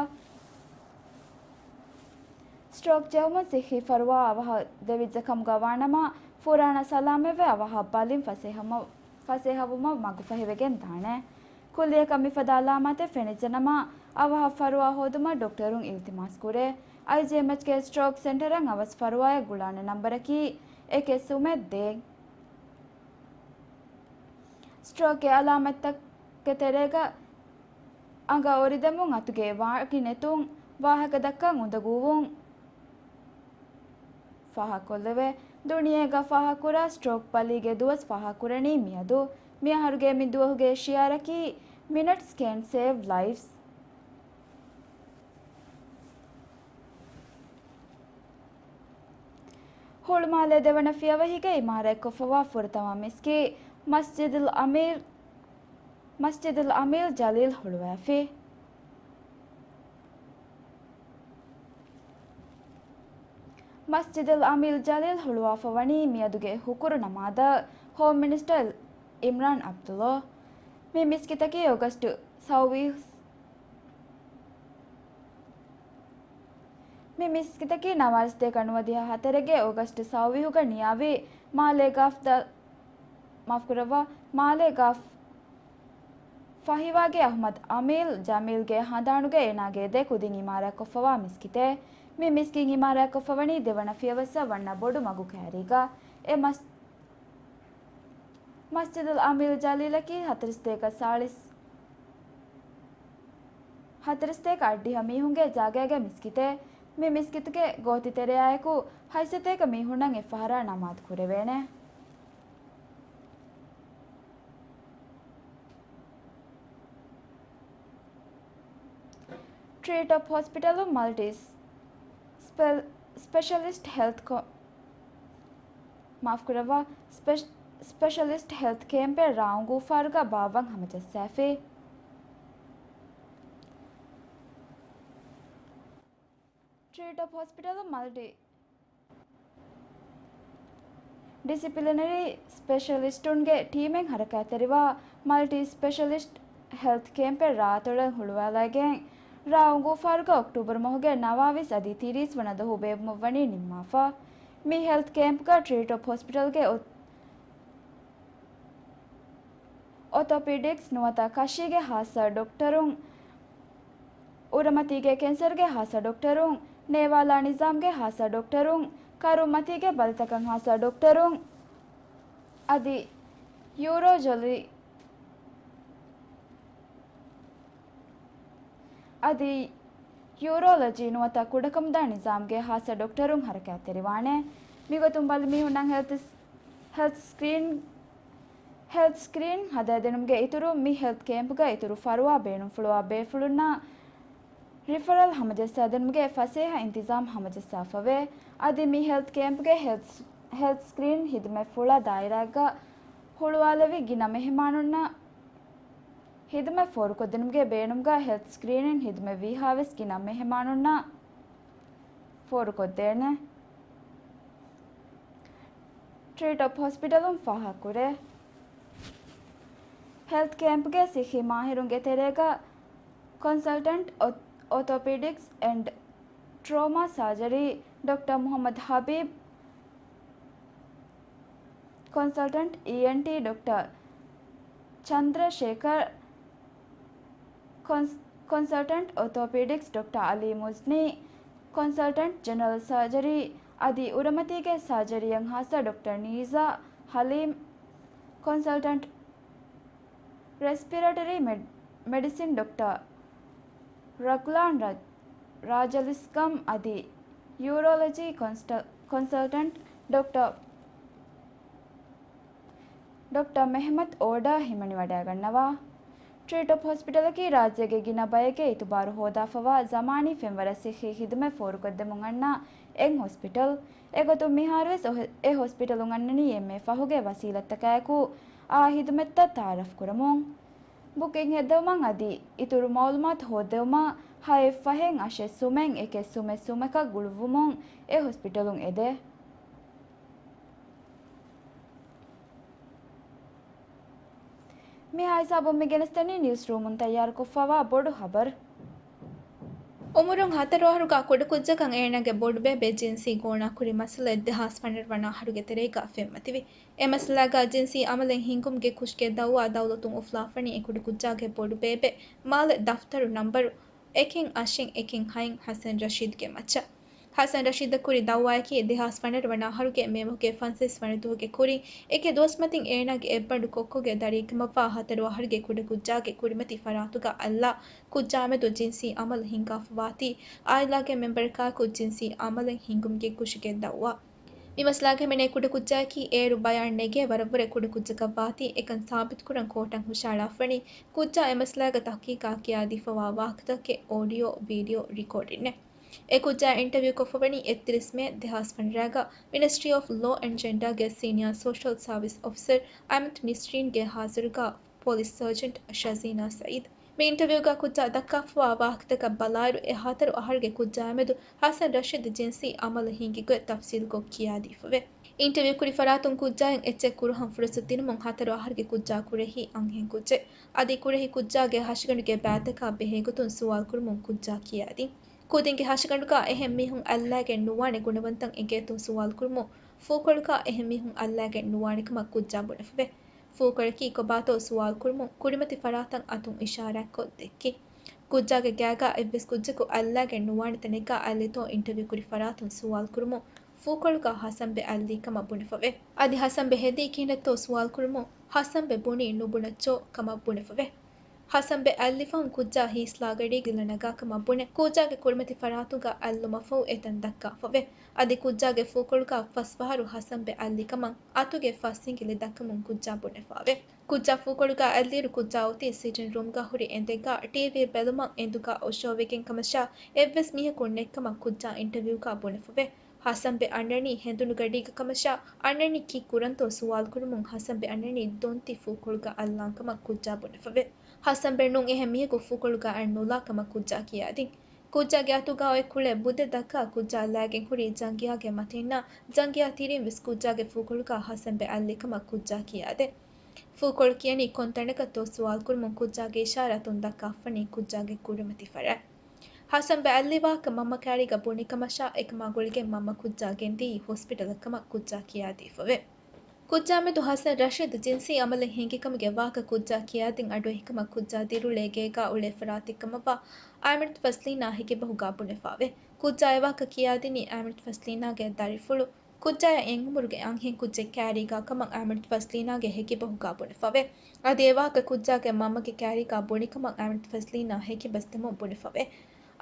ސްޓްރޯކް ޖެހުމުން ސިއްހީ ފަރުވާ އަވަހަށް ދެވިއްޖެ ކަމުގަ ވާނަމަ، ފުރާނަ ސަލާމަތްވެ އަވަހަށް ބަލިން ފަސޭހަވުމަށް، ފަސޭހަވުމަށް މަގުފަހިވެގެން ދާނެ. ކުއްލިއަކަށް މިފަދަ އަލާމާތެއް ފެނިއްޖެނަމަ، އަވަހަށް ފަރުވާ ހޯދުމަށް ޑޮކްޓަރުން އިލްތިމާސް ކުރޭ. އައިޖީއެމްއެޗްގެ ސްޓްރޯކް ސެންޓަރަށް އަވަސް ފަރުވާއަށް ގުޅާނެ ނަންބަރަކީ، އެކެއް ސުމެއް ދޭން. ސްޓްރޯކްގެ އަލާމަތްތަކުގެ ތެރޭގަ އަނގަ އޮރިދެމުން އަތުގެ ވާގި ނެތުން، ވާހަކަ ދައްކަން އުނދަގޫވުން ފާހަގަކޮށްލެވޭ. ދުނިޔޭގަ ފާހަގަކުރާ ސްޓްރޯކް ބަލީގެ ދުވަސް ފާހަގަކުރަނީ މިއަދު. މިއަހަރުގެ މި ދުވަހުގެ ޝިއާރަކީ Minutes Can Save Lives. ހުޅުމާލޭ ދެވަނަ ފިޔަވަހީގައި އިމާރާތްކޮށްފަވާ ފުރަތަމަ މިސްކިތް މަސްޖިދުލް އަމީރު، މަސްޖިދުލް އަމީރު ޖަލީލް ހުޅުވާފި. މަސްޖިދުލް އަމީރު ޖަލީލް ހުޅުވާފަ ވަނީ މިއަދުގެ ހުކުރު ނަމާދަށް ހޯމް މިނިސްޓަރ އިމްރާން އަބްދުﷲ. މި މިސްކިތަކީ އޮގަސްޓު ސައުވީސް، މި މިސްކިތަކީ ނަވާރަސަތޭކަ ނުވަދިހަ ހަތަރެއްގެ އޮގަސްޓު ސައުވީހުގަ ނިޔާވި މާލޭ ގާފް ދަ-، މާފުކުރައްވާ، މާލޭ ގާފް ފަހިވާގެ އަޙްމަދު އަމީލް ޖަމީލްގެ ހަނދާނުގަ އޭނާގެ ދެ ކުދިން އިމާރާތްކޮށްފަވާ މިސްކިތެއް. މި މިސްކިތް އިމާރާތްކޮށްފަވަނީ ދެވަނަ ފިޔަވައްސަށް ވަންނަ ބޮޑު މަގު ކައިރީގަ. އެ މަސް-، މަސްޖިދުލް އަމީރު ޖަލީލަކީ ހަތަރުސަތޭކަ ސާޅީސް، ހަތަރުސަތޭކަ އަށްޑިހަ މީހުންގެ ޖާގައިގެ މިސްކިތެއް. މި މިސްކިތުގެ ގޯތި ތެރެއާއެކު ހަތްސަތޭކަ މީހުންނަށް އެއްފަހަރާ ނަމާދު ކުރެވޭނެ. ޓްރީޓޮޕް ހޮސްޕިޓަލުން މަލްޓީ ސްޕެ-، ސްޕެޝަލިސްޓް ހެލްތް ކޮ-، މާފުކުރައްވާ، ސްޕެ-، ސްޕެޝަލިސްޓް ހެލްތް ކޭމްޕެއް ރ. އުނގޫފާރުގަ ބާއްވަން ހަމަޖައްސާފި. ޓްރީޓޮޕް ހޮސްޕިޓަލުން މަލްޓީ ޑިސިޕްލިނަރީ ސްޕެޝަލިސްޓުންގެ ޓީމެއް ހަރަކާތްތެރިވާ މަލްޓީ ސްޕެޝަލިސްޓް ހެލްތް ކޭމްޕެއް ރ. އަތޮޅަށް ހުޅުވާލައިގެން، ރ. އުނގޫފާރުގަ އޮކްޓޫބަރު މަހުގެ ނަވާވީސް އަދި ތިރީސް ވަނަ ދުވަހު ބޭއްވުމަށް ވަނީ ނިންމާފަ. މި ހެލްތް ކޭމްޕްގަ ޓްރީޓޮޕް ހޮސްޕިޓަލްގެ އޮ-، އޯތޯޕީޑިކްސް ނުވަތަ ކަށީގެ ހާއްސަ ޑޮކްޓަރުން، އުރަމަތީގެ ކެންސަރުގެ ހާއްސަ ޑޮކްޓަރުން، ނޭވާލާ ނިޒާމްގެ ހާއްސަ ޑޮކްޓަރުން، ކަރުންމަތީގެ ބަލިތަކަށް ހާއްސަ ޑޮކްޓަރުން، އަދި ޔޫރޯޖޮލި-، އަދި ޔޫރޯލޮޖީ ނުވަތަ ކުޑަކަމުދާ ނިޒާމްގެ ހާއްސަ ޑޮކްޓަރުން ހަރަކާތްތެރިވާނެ. މިގޮތުން ބަލި މީހުންނަށް ހެލްތް، ހެލްތް ސްކްރީން، ހެލްތް ސްކްރީން ހަދާދިނުމުގެ އިތުރުން މި ހެލްތް ކޭމްޕްގަ އިތުރު ފަރުވާ ބޭނުންފުޅުވާ ބޭފުޅުންނަށް ރިފަރަލް ހަމަޖައްސާދިނުމުގެ ފަސޭހަ އިންތިޒާމް ހަމަޖައްސާފަވޭ. އަދި މި ހެލްތް ކޭމްޕްގެ ހެލްތް، ހެލްތް ސްކްރީން ހިދުމަތް ފުޅާ ދާއިރާއެއްގަ ހުޅުވާލެވި ގިނަ މެހެމާނުންނަށް ހިދުމަތް ފޯރުކޮށްދިނުމުގެ ބޭނުމުގަ ހެލްތް ސްކްރީނިން ހިދުމަތްވީހާވެސް ގިނަ މެހެމާނުންނަށް ފޯރުކޮށްދޭނެ. ޓްރީޓޮޕް ހޮސްޕިޓަލުން ފާހަގަކުރޭ. ހެލްތް ކޭމްޕްގެ ސިއްހީ މާހިރުންގެ ތެރޭގަ ކޮންސަލްޓަންޓް އޮ-، އޯތޯޕީޑިކްސް އެންޑް ޓްރޯމާ ސާޖަރީ ޑޮކްޓަރ މުހައްމަދު ހަބީބް، ކޮންސަލްޓަންޓް އީއެންޓީ ޑޮކްޓަރ ޗަންދްރަ ޝޭކަރް، ކޮންސް-، ކޮންސަލްޓަންޓް އޯތޯޕީޑިކްސް ޑޮކްޓަރ އަލީ މުޒްނީ، ކޮންސަލްޓަންޓް ޖެނެރަލް ސާޖަރީ އަދި އުރަމަތީގެ ސާޖަރީއަށް ހާއްސަ ޑޮކްޓަރ ނީޒާ ހަލީމް، ކޮންސަލްޓަންޓް ރެސްޕިރޭޓަރީ މެޑި-، މެޑިސިން ޑޮކްޓަރ ރަގްލާން ރަ-، ރާޖަލިސްކަމް އަދި ޔޫރޮލޮޖީ ކޮންސްޓަ-، ކޮންސަލްޓަންޓް ޑޮކްޓަރ، ޑޮކްޓަރ މެހްމަތް އޯޑާ ހިމަނިވަޑައިގަންނަވާ. ޓްރީޓޮޕް ހޮސްޕިޓަލަކީ ރާއްޖޭގެ ގިނަ ބައެއްގެ އިތުބާރު ހޯދާފަވާ ޒަމާނީ ފެންވަރަށް ސިއްހީ ހިދުމަތް ފޯރުކޮށްދެމުން އަންނަ އެއް ހޮސްޕިޓަލް. އެގޮތުން މިހާރުވެސް އޮހެ-، އެ ހޮސްޕިޓަލުން އަންނަނީ އެންމެ ފަހުގެ ވަސީލަތްތަކާއެކު އާ ހިދުމަތްތައް ތައާރަފްކުރަމުން. ބުކިން ހެއްދެވުމަށް އަދި އިތުރު މައުލޫމާތު ހޯއްދެވުމަށް ހައެއް ފަހެއް އަށެއް ސުމެއް އެކެއް ސުމެއް ސުމަކަށް ގުޅުއްވުމުން އެ ހޮސްޕިޓަލުން އެދޭ. މިހާ ހިސާބުން މި ގެނެސްދެނީ ނިއުސްރޫމުން ތައްޔާރުކޮށްފަވާ ބޮޑު ހަބަރު. އުމުރުން ހަތަރު އަހަރުގަ ކުޑަކުއްޖަކަށް އޭނާގެ ބޮޑުބޭބެ ޖިންސީ ގޯނާކުރި މައްސަލައެއް ދެހާސް ފަނަރަ ވަނަ އަހަރުގެ ތެރޭގަ ފެންމަތިވި. އެ މައްސަލާގަ ޖިންސީ އަމަލެއް ހިންގުމުގެ ކުށްގެ ދައުވާ ދައުލަތުން އުފުލާފަނީ އެ ކުޑަކުއްޖާގެ ބޮޑުބޭބެ މާލެ ދަފްތަރު ނަންބަރު އެކެއް އަށެއް އެކެއް ހައެއް ހަސަން ރަޝީދުގެ މައްޗަށް. ޙަސަން ރަޝީދަށް ކުރި ދައުވާއަކީ ދެހާސް ފަނަރަ ވަނަ އަހަރުގެ މޭ މަހުގެ ފަންސަވީސް ވަނަ ދުވަހުގެ ކުރިން އެކެއް ދުވަސް މަތިން އޭނާގެ އެއްބަނޑު ކޮއްކޮގެ ދަރީ ކަމަށްވާ ހަތަރު އަހަރުގެ ކުޑަކުއްޖާގެ ކުރިމަތި ފަރާތުގަ އައްލާ ކުއްޖާމެދު ޖިންސީ އަމަލު ހިންގާފަވާތީ، އާއިލާގެ މެމްބަރަކާއެކު ޖިންސީ އަމަލެއް ހިންގުމުގެ ކުށެއްގެ ދައުވާ. މި މަސްލާގެ ހިމެނޭ ކުޑަކުއްޖާއަކީ އޭރު ބަޔާން ނެގޭ ވަރަށްވުރެ ކުޑަކުއްޖަކަށްވާތީ، އެކަން ސާބިތުކުރަން ކޯޓަށް ހުށަހަޅާފަވަނީ ކުއްޖާ އެ މަސްލާގެ ތަޙްޤީޤާ ކިޔާދީފަވާ ވާހަކަތަކެއް އޯޑިއޯ، ވީޑިއޯ ރިކޯޑިންނެއް. އެ ކުއްޖާ އިންޓަވިއު ކޮށްފަވަނީ އެއްތިރީސް މޭ ދެހާސް ފަނަރަގަ މިނިސްޓްރީ އޮފް ލޯ އެންޑް ޖެންޑާގެ ސީނިއާ ސޯޝަލް ސާވިސް އޮފިސަރ އަމިތް ނިސްރީންގެ ހާޒިރުގަ ޕޮލިސް ސަރޖަންޓް ޝަޒީނާ ސައީދު. މި އިންޓަވިއުގަ ކުއްޖާ ދައްކާފަވާ ވާހަކަތަކަށް ބަލާއިރު، އެ ހަތަރު އަހަރުގެ ކުއްޖާއާމެދު ޙަސަން ރަޝީދު ޖިންސީ އަމަލު ހިންގި ގޮތް ތަފްސީލުކޮށް ކިޔާދީފަވޭ. އިންޓަވިއު ކުރި ފަރާތުން ކުއްޖާއިން އެއްޗެއް ކުރަހަން ފުރުސަތު ދިނުމުން ހަތަރު އަހަރުގެ ކުއްޖާ ކުރެހި އަންހެން ކުއްޖެއް. އަދި ކުރެހި ކުއްޖާގެ ހަށިގަނޑުގެ ބައިތަކާ ބެހޭގޮތުން ސުވާލުކުރުމުން ކުއްޖާ ކިޔާދިން. ކުދިންގެ ހަށިގަނޑުގަ އެހެން މީހުން އައްލައިގެން ނުވާނެ ގުނަވަންތައް އެނގޭތޯ ސުވާލުކުރުމުން ފޫކޮޅުގަ އެހެން މީހުން އައްލައިގެން ނުވާނެކަމަށް ކުއްޖާ ބުނެފަވޭ. ފޫކޮޅަކީ ކޮބާތޯ ސުވާލުކުރުމުން ކުރިމަތި ފަރާތަށް އަތުން އިޝާރާތްކޮށް ދެއްކިން. ކުއްޖާގެ ގާގަ އެއްވެސް ކުއްޖަކު އައްލައިގެން ނުވާނެ ތަނެއްގަ އައްލިތޯ އިންޓަވިއު ކުރި ފަރާތުން ސުވާލުކުރުމުން ފޫކޮޅުގަ ހަސަންބެ އައްލީ ކަމަށް ބުނެފަވޭ. އަދި ހަސަންބެ ހެދީ ކިހިނެއްތޯ ސުވާލުކުރުމުން ހަސަންބެ ބުނީ ނުބުނައްޗޯ ކަމަށް ބުނެފަވޭ. ހަސަންބެ އައްލިފަހުން ކުއްޖާ ހީސްލާގަޑީގަ ނަގާކަމަށް ބުނެ، ކުއްޖާގެ ކުރިމަތި ފަރާތުގަ އައްލުމަށްފަހު އެތަން ދައްކާފަވޭ. އަދި ކުއްޖާގެ ފޫކޮޅުގަ ފަސް ފަހަރު ހަސަންބެ އައްލިކަމަށް އަތުގެ ފަސް ހިނގިލި ދައްކަމުން ކުއްޖާ ބުނެފަވޭ. ކުއްޖާ ފޫކޮޅުގަ އައްލިއިރު ކުއްޖާ އޮތީ ސިޓިން ރޫމްގަ ހުރި އެނދެއްގަ ޓީވީ ބެލުމަށް އެނދުގަ އޮށޯވެގެން ކަމަށާ، އެއްވެސް މީހަކު ނެތްކަމަށް ކުއްޖާ އިންޓަވިއުގަ ބުނެފަވޭ. ހަސަންބެ އަންނަނީ ހެނދުނުގަޑީގަ ކަމަށާ، އަންނަނީ ކީއްކުރަންތޯ ސުވާލުކުރުމުން ހަސަންބެ އަންނަނީ ދޮންތި ފޫކޮޅުގަ އައްލާންކަމަށް ކުއްޖާ ބުނެފަވޭ. ހަސަންބެ ނޫން އެހެން މީހަކު ފޫކޮޅުގަ އައެއް ނުލާ ކަމަށް ކުއްޖާ ކިޔާދިން. ކުއްޖާގެ އަތުގަ އޮތް ކުޅޭ ބުދެއް ދައްކާ ކުއްޖާ ލައިގެން ހުރި ޖަނގިޔާގެ މަތިންނާ، ޖަނގިޔާ ތިރިން ވެސް ކުއްޖާގެ ފޫކޮޅުގަ ހަސަންބެ އައްލިކަމަށް ކުއްޖާ ކިޔާދޭ. ފޫކޮޅު ކިޔަނީ ކޮންތަނަކަށްތޯ ސުވާލުކުރުމުން ކުއްޖާގެ އިޝާރާތުން ދައްކާފަނީ ކުއްޖާގެ ކުރިމަތި ފަރާތް. ހަސަންބެ އައްލި ވާހަކަ މަންމަ ކައިރީގަ ބުނިކަމަށާ، އެކަމާ ގުޅިގެން މަންމަ ކުއްޖާ ގެންދިޔީ ހޮސްޕިޓަލަށްކަމަށް ކުއްޖާ ކިޔާދީފަވޭ. ކުއްޖާމެދު ހަސަން ރަޝީދު ޖިންސީ އަމަލެއް ހިނގިކަމުގެ ވާހަކަ ކުއްޖާ ކިޔާދިން އަޑުއެހިކަމަށް ކުއްޖާ ދިރިއުޅޭ ގޭގާ އުޅޭ ފަރާތެއްކަމަށްވާ އައިމަންތު ފަސްލީނާ ހެކިބަހުގާ ބުނެފާވޭ. ކުއްޖާ އެވާހަކަ ކިޔާދިނީ އައިމަންތު ފަސްލީނާގެ ދަރިފުޅު. ކުއްޖާޔާ އެއްއުމުރުގެ އަންހެން ކުއްޖެއް ކައިރީގާ ކަމަށް އައިމަންތު ފަސްލީނާގެ ހެކިބަހުގާ ބުނެފާވޭ. އަދި އެވާހަކަ ކުއްޖާގެ މަންމަގެ ކައިރީގާ ބުނިކަމަށް އައިމަންތު ފަސްލީނާ ހެކިބަސްދެމުން ބުނެފާވޭ.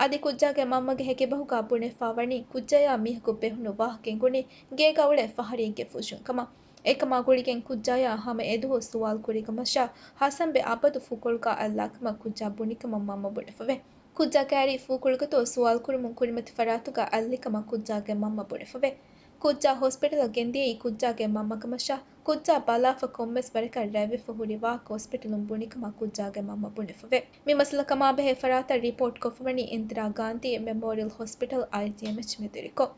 އަދި ކުއްޖާގެ މަންމަގެ ހެކިބަހުގާ ބުނެފާވަނީ ކުއްޖަޔާ މީހަކު ބެހުނު ވާހަކައެއް ގުނި ގޭގަ އުޅޭ ފަހަރިއެއްގެ ފުށުން ކަމަށް. އެކަމާ ގުޅިގެން ކުއްޖާޔާ ހަމަ އެދުވަހު ސުވާލު ކުރިކަމަށާ ހަސަންބެ އަބަދު ފޫކޮޅުގާ އައްލާކަމަށް ކުއްޖާ ބުނިކަމަށް މަންމަ ބުނެފަވޭ. ކުއްޖާ ކައިރި ފޫކޮޅުގަތޯ ސުވާލުކުރުމުން ކުރިމަތި ފަރާތުގަ އައްލިކަމަށް ކުއްޖާގެ މަންމަ ބުނެފަވޭ. ކުއްޖާ ހޮސްޕިޓަލަށް ގެންދިޔައީ ކުއްޖާގެ މަންމަ ކަމަށާ، ކުއްޖާ ބަލާފަ ކޮންމެސް ވަރަކަށް ރަތްވެފަ ހުރި ވާހަކަ ހޮސްޕިޓަލުން ބުނިކަމަށް ކުއްޖާގެ މަންމަ ބުނެފަވޭ. މި މައްސަލަ ކަމާބެހޭ ފަރާތަށް ރިޕޯޓް ކޮށްފަވަނީ އިންދިރާ ގާންދީ މެމޯރިއަލް ހޮސްޕިޓަލް، އައިޖީއެމްއެޗް މެދުވެރިކޮށް.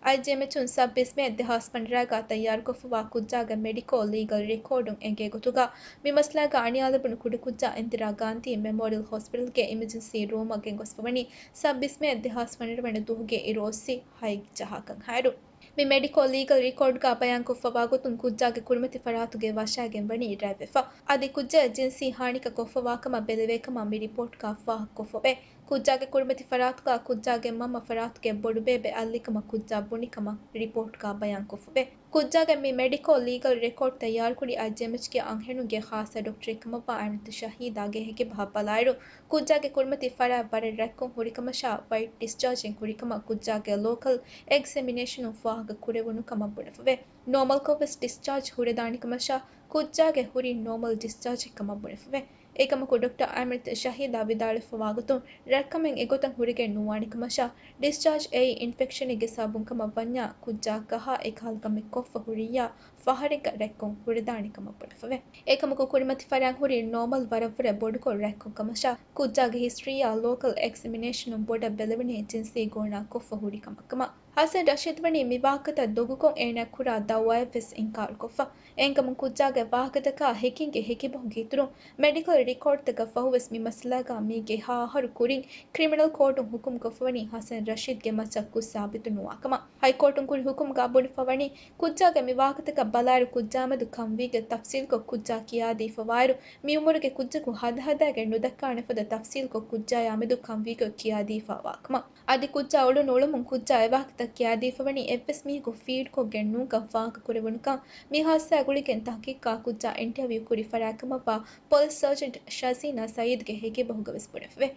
އައިޖީއެމްއެޗުން ސައްބީސް މޭ ދެހާސް ފަނަރަގާ ތައްޔާރުކޮށްފަވާ ކުއްޖާގެ މެޑިކޯ ލީގަލް ރެކޯޑުން އެނގޭ ގޮތުގަ، މި މައްސަލާގަ އަނިޔާލެވުނު ކުޑަކުއްޖާ އިންދިރާ ގާންދީ މެމޯރިއަލް ހޮސްޕިޓަލްގެ އިމަޖެންސީ ރޫމަށް ގެންގޮސްފަވަނީ ސައްބީސް މޭ ދެހާސް ފަނަރަ ވަނަ ދުވަހުގެ އިރު އޮއްސި ހައެއް ޖަހާކަން ހާއިރު. މި މެޑިކޯ ލީގަލް ރެކޯޑްގަ ބަޔާންކޮށްފަވާ ގޮތުން ކުއްޖާގެ ކުރިމަތި ފަރާތުގެ ވަށައިގެން ވަނީ ރަތްވެފަ. އަދި ކުއްޖަޔަށް ޖިންސީ ހާނިކަ ކޮށްފަވާކަމަށް ބެލެވޭކަމަށް މި ރިޕޯޓްގަ ފާހަގަކޮށްފަވޭ. ކުއްޖާގެ ކުރިމަތި ފަރާތުގަ ކުއްޖާގެ މަންމަ ފަރާތުގެ ބޮޑުބޭބެ އައްލިކަމަށް ކުއްޖާ ބުނިކަމަށް ރިޕޯޓްގަ ބަޔާންކޮށްފަވޭ. ކުއްޖާގެ މި މެޑިކޯ ލީގަލް ރެކޯޑް ތައްޔާރުކުރި އައިޖީއެމްއެޗްގެ އަންހެނުންގެ ޚާއްޞަ ޑޮކްޓަރެއްކަމަށްވާ އައިމަންތު ޝަހީދާގެ ހެކިބަހަށް ބަލާއިރު، ކުއްޖާގެ ކުރިމަތި ފަރާތް ވަރަށް ރަތްކޮށް ހުރިކަމަށާ، ވައިޓް ޑިސްޗާޖެއް ހުރިކަމަށް ކުއްޖާގެ ލޯކަލް އެގްޒަމިނޭޝަނުން ފާހަގަ ކުރެވުނު ކަމަށް ބުނެފަވޭ. ނޯމަލްކޮށްވެސް ޑިސްޗާޖް ހުރެދާނެ ކަމަށާ، ކުއްޖާގެ ހުރީ ނޯމަލް ޑިސްޗާޖެއް ކަމަށް ބުނެފަވޭ. އެކަމަކު ޑޮކްޓަރ އައިމަންތު ޝަހީދާ ވިދާޅުވެފަވާގޮތުން، ރަތްކަމެއް އެގޮތަށް ހުރެގެން ނުވާނެ ކަމަށާ، ޑިސްޗާޖް އެއީ އިންފެކްޝަނެއްގެ ސަބަބުން ކަމަށް ވަންޏާ، ކުއްޖާ ކަހާ އެކަހަލަ ކަމެއް ކޮށްފަ ހުރިއްޔާ، ފަހަރެއްގަ ރަތްކޮށް ހުރެދާނެ ކަމަށް ބުނެފަވޭ. އެކަމަކު ކުރިމަތި ފަރާތް ހުރީ ނޯމަލް ވަރަށްވުރެ ބޮޑުކޮށް ރަތްކޮށް ކަމަށާ، ކުއްޖާގެ ހިސްޓްރީއާ ލޯކަލް އެގްޒަމިނޭޝަނުން ބޮޑަށް ބެލެވެނީ ޖިންސީ ގޯނާ ކޮށްފަ ހުރި ކަމަށްކަމަށް. ހަސަން ރަޝީދު ވަނީ މި ވާހަކަތައް ދޮގުކޮށް އޭނާ ކުރާ ދައުވާއެއްވެސް އިންކާރުކޮށްފަ. އެހެންކަމުން ކުއްޖާގެ ވާހަކަތަކާ ހެކިންގެ ހެކިބަހުގެ އިތުރުން މެޑިކަލް ރިކޯޑްތަކަށް ފަހުވެސް މި މައްސަލާގާ މީގެ ހަ އަހަރު ކުރިން ކްރިމިނަލް ކޯޓުން ހުކުމްކޮށްފަވަނީ ހަސަން ރަޝީދްގެ މައްޗަށް ކުށް ސާބިތު ނުވާކަމަށް. ހައިކޯޓުން ކުރި ހުކުމުގާ ބުނެފަވަނީ ކުއްޖާގެ މި ވާހަކަތަކަށް ބަލާއިރު ކުއްޖާމެދު ކަންވީގޮތް ތަފްސީލްކޮށް ކުއްޖާ ކިޔާދީފަވާއިރު، މި އުމުރުގެ ކުއްޖަކު ހަދަހަދާގެން ނުދައްކާނެފަދަ ތަފްސީލްކޮށް ކުއްޖާޔާމެދު ކަންވީގޮތް ކިޔާދީފަވާކަމަށް. އަދި ކުއްޖާ އުޅުނު އުޅުމުން ކުއްޖާ އެވާހަކަތައް ކިޔާދީފަވަނީ އެއްވެސް މީހަކު ފީޑްކޮށްގެން ނޫންކަން ފާހަގަކުރެވުނުކަން މި ހާއްސާ ގުޅިގެން ތަހުގީގުގާ ކުއްޖާ އިންޓަވިއު ކުރި ފަރާތްކަމަށްވާ ޕޮލިސް ސާޖެންޓް ޝަޒީނާ ސައީދުގެ ހިކިބަހުގަވެސް ބުނެފެވޭ.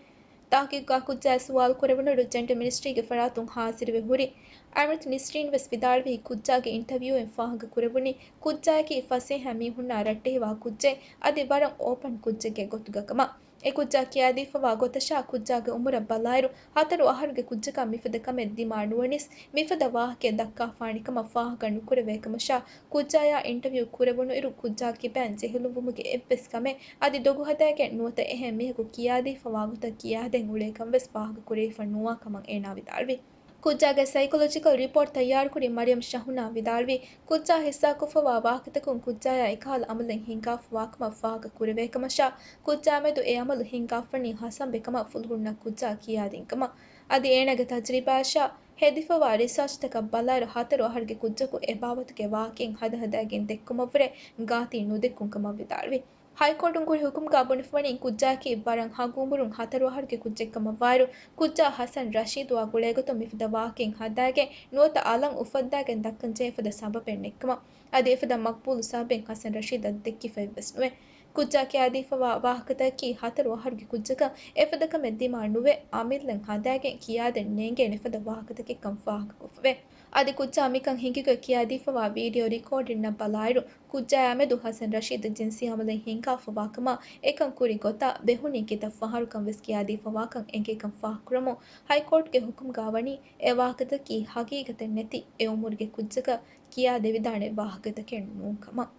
ތަހުގީގުގާ ކުއްޖާއާ ސުވާލު ކުރެވުނުއިރު ޖެންޑަރ މިނިސްޓްރީގެ ފަރާތުން ހާޒިރުވެ ހުރި އަމިތް ނިސްރީން ވެސް ވިދާޅުވީ ކުއްޖާގެ އިންޓަވިއުއިން ފާހަގަކުރެވުނީ ކުއްޖާއަކީ ފަސޭހަ މީހުންނާ ރައްޓެހިވާ ކުއްޖެއް އަދި ވަރަށް އޯޕަން ކުއްޖެއްގެ ގޮތުގަ ކަމަށް. އެ ކުއްޖާ ކިޔާދީފަވާ ގޮތަށާ ކުއްޖާގެ އުމުރަށް ބަލާއިރު ހަތަރު އަހަރުގެ ކުއްޖަކަށް މިފަދަ ކަމެއް ދިމާ ނުވަނީސް މިފަދަ ވާހަކައެއް ދައްކާފާނެ ކަމަށް ފާހަގަ ނުކުރެވޭ ކަމަށާ ކުއްޖާޔާ އިންޓަވިއު ކުރެވުނުއިރު ކުއްޖާ ކިބައިން ޖެހިލުންވުމުގެ އެއްވެސް ކަމެއް އަދި ދޮގު ހަދާގެން ނުވަތަ އެހެން މީހަކު ކިޔާދީފަވާ ގޮތަށް ކިޔާދޭން އުޅޭކަން ވެސް ފާހަގަ ކުރެވިފަ ނުވާ ކަމަށް އޭނާ ވިދާޅުވި. ކުއްޖާގެ ސައިކޮލޮޖިކަލް ރިޕޯޓް ތައްޔާރުކުރި މަރިޔަމް ޝަހުނާ ވިދާޅުވީ، ކުއްޖާ ހިއްސާކޮށްފަވާ ވާހަކަތަކުން ކުއްޖާޔާ އެކަހަލަ އަމަލެއް ހިންގާފަވާކަމަށް ފާހަގަ ކުރެވޭކަމަށާ، ކުއްޖާމެދު އެ އަމަލު ހިންގާފަނީ ހަސަންބެ ކަމަށް ފުލުހުންނަށް ކުއްޖާ ކިޔާދިން ކަމަށް. އަދި އޭނާގެ ތަޖުރިބާއަށާ ހެދިފަވާ ރިސާޗްތަކަށް ބަލާއިރު ހަތަރު އަހަރުގެ ކުއްޖަކު އެބާވަތުގެ ވާހަކައެއް ހަދަހަދާގެން ދެއްކުމަށްވުރެ ގާތީ ނުދެއްކުން ކަމަށް ވިދާޅުވި. ހައިކޯޓުން ކުރި ހުކުމުގާ ބުނެފަވަނީ ކުއްޖާއަކީ ވަރަށް ހަގު އުމުރުން ހަތަރު އަހަރުގެ ކުއްޖެއްކަމަށްވާއިރު، ކުއްޖާ ހަސަން ރަޝީދުއާ ގުޅޭގޮތުން މިފަދަ ވާހަކައެއް ހަދާގެން ނުވަތަ އަލަށް އުފައްދާގެން ދައްކަންޖެހޭ ފަދަ ސަބަބެއް ނެތްކަމަށް. އަދި އެފަދަ މަޤްބޫލު ސަބަބެއް ހަސަން ރަޝީދަށް ދެއްކިފައެއްވެސް ނުވޭ. ކުއްޖާ ކިޔާދީފަވާ ވާހަކަތަކަކީ ހަތަރު އަހަރުގެ ކުއްޖަކަށް އެފަދަ ކަމެއް ދިމާ ނުވެ، އަމިއްލައަށް ހަދާގެން ކިޔާދޭން ނޭނގޭނެ ފަދަ ވާހަކަތަކެއްކަން ފާހަގަކޮށްފަވޭ. އަދި ކުއްޖާ މިކަން ހިނގިގޮތް ކިޔާދީފަވާ ވީޑިއޯ ރިކޯޑިންނަށް ބަލާއިރު، ކުއްޖާޔާމެދު ހަސަން ރަޝީދަށް ޖިންސީ އަމަލެއް ހިންގާފަވާކަމަށް އެކަން ކުރި ގޮތާ ބެހުނީ ކިތައް ފަހަރުކަން ވެސް ކިޔާދީފަވާކަން އެނގޭކަން ފާހަގަކުރަމުން، ހައިކޯޓްގެ ހުކުމުގާ ވަނީ އެ ވާހަކަތަކީ ހަގީގަތެއް ނެތި އެ އުމުރުގެ ކުއްޖަކަށް ކިޔާދެވިދާނެ ވާހަކަތަކެއް ނޫން ކަމަށް.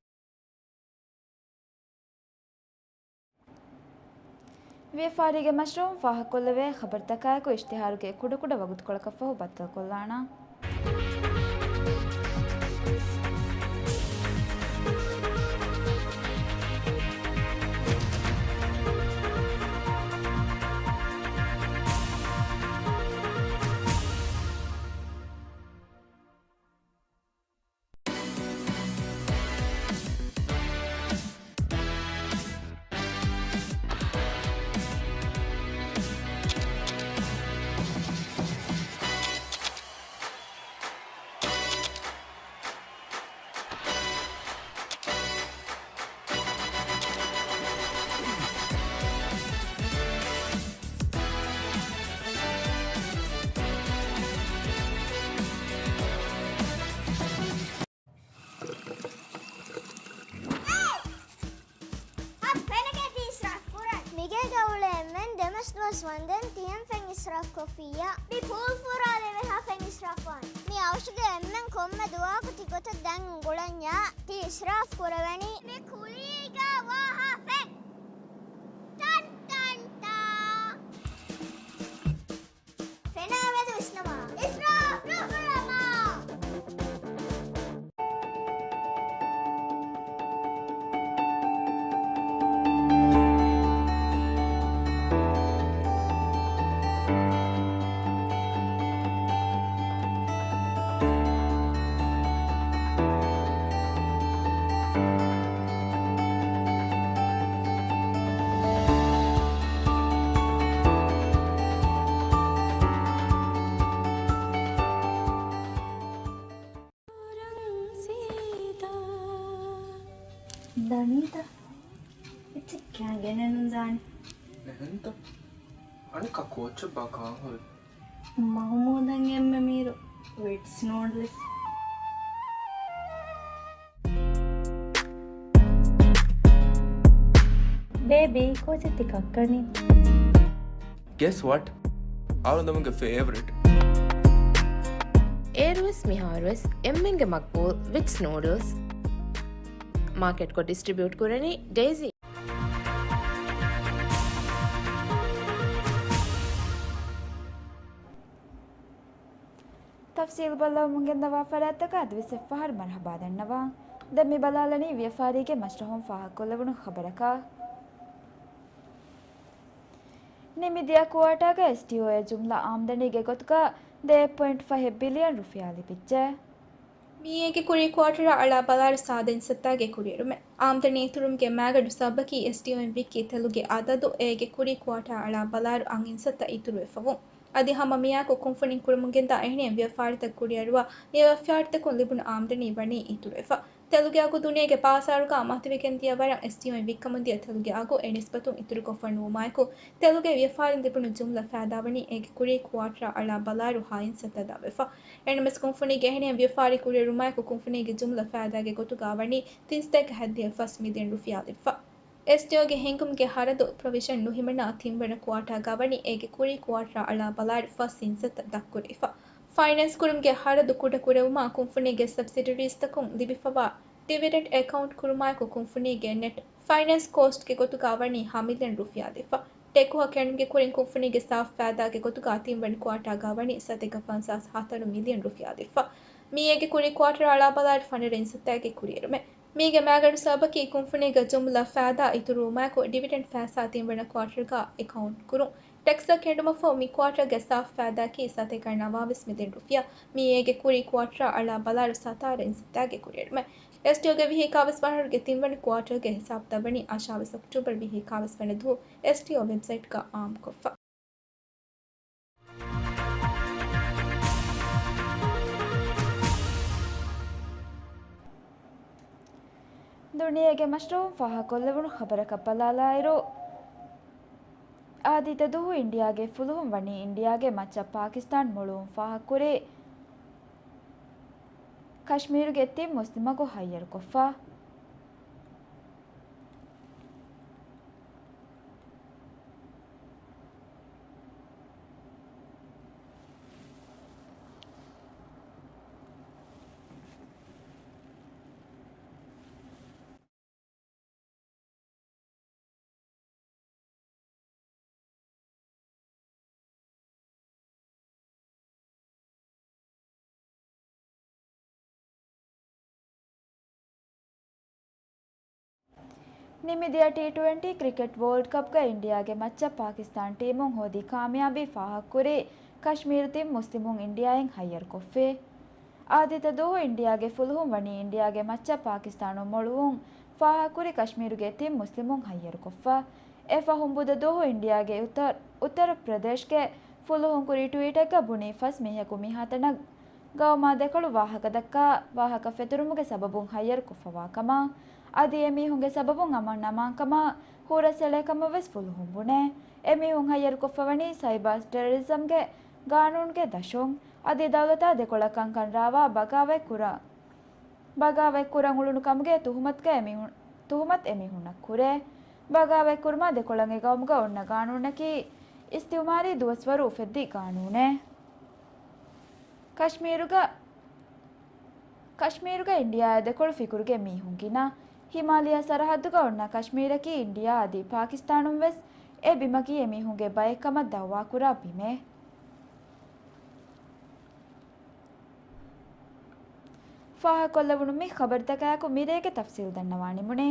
ވިޔަފާރީގެ މަޝްރޫޢުން ފާހަގަކޮށްލެވޭ ޚަބަރުތަކާއެކު އިޝްތިހާރުގެ ކުޑަކުޑަ ވަގުތުކޮޅަކަށްފަހު ބައްދަލުކޮށްލާނަން. އަ، ފެނަކޭ ތި އިސްރާފް ކުރަން. މިގޭގަ އުޅޭ އެންމެން ދެމަސް ދުވަސް ވަންދެން ތިހެން ފެން އިސްރާފް ކޮށްފިއްޔާ. މި ޕޫލް ފުރާލެވޭހާ ފެން އިސްރާފް ވާން. މި އަވަށުގެ އެންމެން ކޮންމެ ދުވަހަކު ތި ގޮތަށް ދަން އުނގުޅަންޏާ ތި އިސްރާފް ކުރެވެނީ. މި ކުލީގަ ވާހާ ފެން. ޓަން ޓަން ޓާ. ފެނާ މެދު ވިސްނަމާ. އިސްރާފް ނުކުރަމާ. ދަނީތަ؟ އެއްޗެއް ކާގެނެއް ނުދާނެ. ނެހެންތަ؟ އަނެއްކާ ކޯއްޗެއްބާ ކާން ހުރީ؟ މަހުމޫދަށް އެންމެ މީރު ވިޓްސް ނޫޑްލްސް. ބޭބީ، ކޯޗެއް ތި ކައްކަނީ؟ Guess what? އަޅުގަނޑުމެންގެ ފޭވަރިޓް. އޭރުވެސް މިހާރުވެސް އެންމެންގެ މަގްބޫލް ވިޓްސް ނޫޑްލްސް. މާކެޓްކޮށް ޑިސްޓްރިބިއުޓް ކުރަނީ ޑޭޒީ. ތަފްސީލް ބައްލަވަމުން ގެންދަވާ ފަރާތްތަކަށް އަދިވެސް އެއްފަހަރު މަރުޙަބާ ދަންނަވާ. ދެން މި ބަލާލަނީ ވިޔަފާރީގެ މަޝްރަހުން ފާހަގަކޮށްލެވުނު ޚަބަރަކަށް. ނިމިދިޔަ ކުއާޓާގަ އެސްޓީއޯއަށް ޖުމްލަ އާމްދަނީގެ ގޮތުގަ ދެ ޕޮއިންޓް ފަހެއް ބިލިއަން ރުފިޔާ ލިބިއްޖެ. މިއީ އޭގެ ކުރީ ކުއާޓަރާ އަޅާ ބަލާއިރު ސާދަ އިންސައްތާގެ ކުރިއެރުމެއް. އާމްދަނީ އިތުރުވުމުގެ މައިގަނޑު ސަބަބަކީ އެސްޓީއޯއިން ވިއްކި ތެލުގެ އަދަދު އޭގެ ކުރީ ކުއާޓާ އަޅާ ބަލާއިރު އަށް އިންސައްތަ އިތުރުވެފަވުން. އަދި ހަމަ މިއާއެކު ކުންފުނިން ކުރަމުންގެންދާ އެހެނިހެން ވިޔަފާރިތައް ކުރިއަރުވާ، އެ ވިޔަފާރިތަކުން ލިބުނު އާމްދަނީ ވަނީ އިތުރުވެފަ. ތެލުގެ އަގު ދުނިޔޭގެ ބާޒާރުގަ މަތިވެގެންދިޔަ ވަރަށް އެސްޓީއޯއިން ވިއްކަމުންދިޔަ ތެލުގެ އަގު އެ ނިސްބަތުން އިތުރުކޮށްފަ ނުވުމާއެކު، ތެލުގެ ވިޔަފާރިން ލިބުނު ޖުމްލަ ފައިދާވަނީ އޭގެ ކުރީ ކުއާޓަރާ އަޅާ ބަލާއިރު ހައިން ސަތަ ދަށްވެފަ. އެހެންނަމަވެސް ކުންފުނީގެ އެހެނިހެން ވިޔަފާރި ކުރިއެރުމާއެކު ކުންފުނީގެ ޖުމްލަ ފައިދާގެ ގޮތުގަ ވަނީ ތިން ސަތޭކަ ހަތްދިހަ ފަސް މިލިއަން ރުފިޔާ ލިބިފަ. އެސްޓީއޯގެ ހިންގުމުގެ ހަރަދު ޕްރޮވިޝަން ނުހިމަނާ ތިންވަނަ ކުއާޓާގަ ވަނީ އޭގެ ކުރީ ކުއާޓަރާ އަޅާ ބަލާއިރު ފަސް ހިންސަތައް ދަށްކުރެވިފަ. ފައިނޭންސް ކުރުމުގެ ހަރަދު ކުޑަކުރެވުމާ ކުންފުނީގެ ސަބްސިޑަރީސްތަކުން ލިބިފަވާ ޑިވިޑެންޑް އެކައުންޓް ކުރުމާއެކު ކުންފުނީގެ ނެޓް ފައިނޭންސް ކޯސްޓްގެ ގޮތުގަ ވަނީ ހަ މިލިއަން ރުފިޔާ ލިބިފަ. ޓެކުހަ ކެނޑުމުގެ ކުރިން ކުންފުނީގެ ސާފު ފައިދާގެ ގޮތުގަ ތިންވަނަ ކުއާޓާގަ ވަނީ ސަތޭކަ ފަންސާސް ހަތަރު މިލިއަން ރުފިޔާ ލިބިފަ. މިއޭގެ ކުރީ ކުއާޓަރާ އަޅާ ބަލާއިރު ފަނަރަ ހިންސަތައިގެ ކުރިއެރުމެއް. މީގެ މައިގަނޑު ސަބަބަކީ ކުންފުނީގެ ޖުމްލަ ފައިދާ އިތުރުވުމާއެކު ޑިވިޑެންޑް ފައިސާ ތިންވަނަ ކުއާޓަރުގަ އެކައުންޓް ކުރުން. ޓެކްސްއަށް ކެނޑުމަށްފަހު މި ކުއާޓަރުގެ ސާފު ފައިދާއަކީ ސަތޭކަ ނަވާވީސް މިލިއަން ރުފިޔާ. މިއޭގެ ކުރީ ކުއާޓަރާ އަޅާ ބަލާއިރު ސަތާރަ ހިންސަތައިގެ ކުރިއެރުމެއް. އެސްޓީއޯގެ ވިހި އެކާވީސް ވަނަ އަހަރުގެ ތިންވަނަ ކުއާޓަރުގެ ހިސާބުތައް ވަނީ އަށާވީސް އޮކްޓޫބަރު ވިހި އެކާވީސް ވަނަ ދުވަހު އެސްޓީއޯ ވެބްސައިޓްގަ އާއްމުކޮށްފަ. ދުނިޔޭގެ މަޝްރޫޢުން ފާހަގަކޮށްލެވުނު ޚަބަރަކަށް ބަލާލާއިރު، އާދިއްތަ ދުވަހު އިންޑިއާގެ ފުލުހުން ވަނީ އިންޑިއާގެ މައްޗަށް ޕާކިސްތާން މޮޅުވުން ފާހަގަކުރި ކަޝްމީރުގެ ތިން މުސްލިމަކު ހައްޔަރުކޮށްފަ. ނިމިދިޔަ ޓީ ޓްވެންޓީ ކްރިކެޓް ވޯލްޑް ކަޕްގަ އިންޑިއާގެ މައްޗަށް ޕާކިސްތާން ޓީމުން ހޯދި ކާމިޔާބީ ފާހަގަކުރި ކަޝްމީރު ތިން މުސްލިމުން އިންޑިއާއިން ހައްޔަރުކޮށްފި. އާދިއްތަ ދުވަހު އިންޑިއާގެ ފުލުހުން ވަނީ އިންޑިއާގެ މައްޗަށް ޕާކިސްތާނުން މޮޅުވުން ފާހަގަކުރި ކަޝްމީރުގެ ތިން މުސްލިމުން ހައްޔަރުކޮށްފަ. އެ ފަހުން ބުދަ ދުވަހު އިންޑިއާގެ އުތަރު، އުއްތަރު ޕްރަދޭޝްގެ ފުލުހުން ކުރި ޓްވީޓެއްގަ ބުނީ ފަސް މީހަކު މިހާތަނަށް ގައުމާ ދެކޮޅު ވާހަކަ ދައްކާ، ވާހަކަ ފެތުރުމުގެ ސަބަބުން ހައްޔަރުކޮށްފަވާ ކަމަށް، އަދި އެ މީހުންގެ ސަބަބުން އަމަން އަމާން ކަމަށް ހުރަސްއެޅޭ ކަމަށް ވެސް ފުލުހުން ބުނޭ. އެ މީހުން ހައްޔަރުކޮށްފަވަނީ ސައިބާ ޓެރަރިޒަމްގެ ގާނޫނުގެ ދަށުން. އަދި ދައުލަތާ ދެކޮޅަށް ކަންކަން ރާވާ ބަޣާވަތް ކުރާ، ބަޣާވަތް ކުރަން އުޅުނު ކަމުގެ ތުހުމަތުގަ އެމީހުން، ތުހުމަތު އެމީހުންނަށް ކުރޭ. ބަޣާވަތް ކުރުމާ ދެކޮޅަށް އެ ގައުމުގަ އޮންނަ ގާނޫނަކީ އިސްތިއުމާރީ ދުވަސްވަރު އުފެއްދި ގާނޫނެއް. ކަޝްމީރުގަ، ކަޝްމީރުގަ އިންޑިއާއާ ދެކޮޅު ފިކުރުގެ މީހުން ގިނަ. ހިމާލިޔާ ސަރަހައްދުގަ އޮންނަ ކަޝްމީރަކީ އިންޑިއާ އަދި ޕާކިސްތާނުން ވެސް އެ ބިމަކީ އެމީހުންގެ ބައެއް ކަމަށް ދައުވާކުރާ ބިމެއް. ފާހަގަކޮށްލެވުނު މި ޚަބަރުތަކާއެކު މިރޭގެ ތަފްސީލް ދަންނަވާ ނިމުނީ.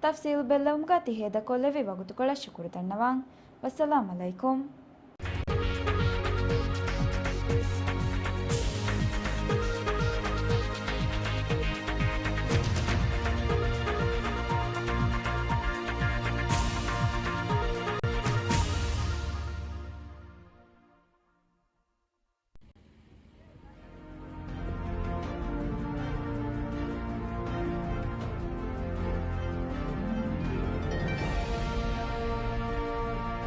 ތަފްސީލް ބެއްލެވުމުގަ ތި ހޭދަކޮށްލެއްވި ވަގުތުކޮޅަށް ޝުކުރު ދަންނަވަން. ވައްސަލާމް އަލައިކުމް.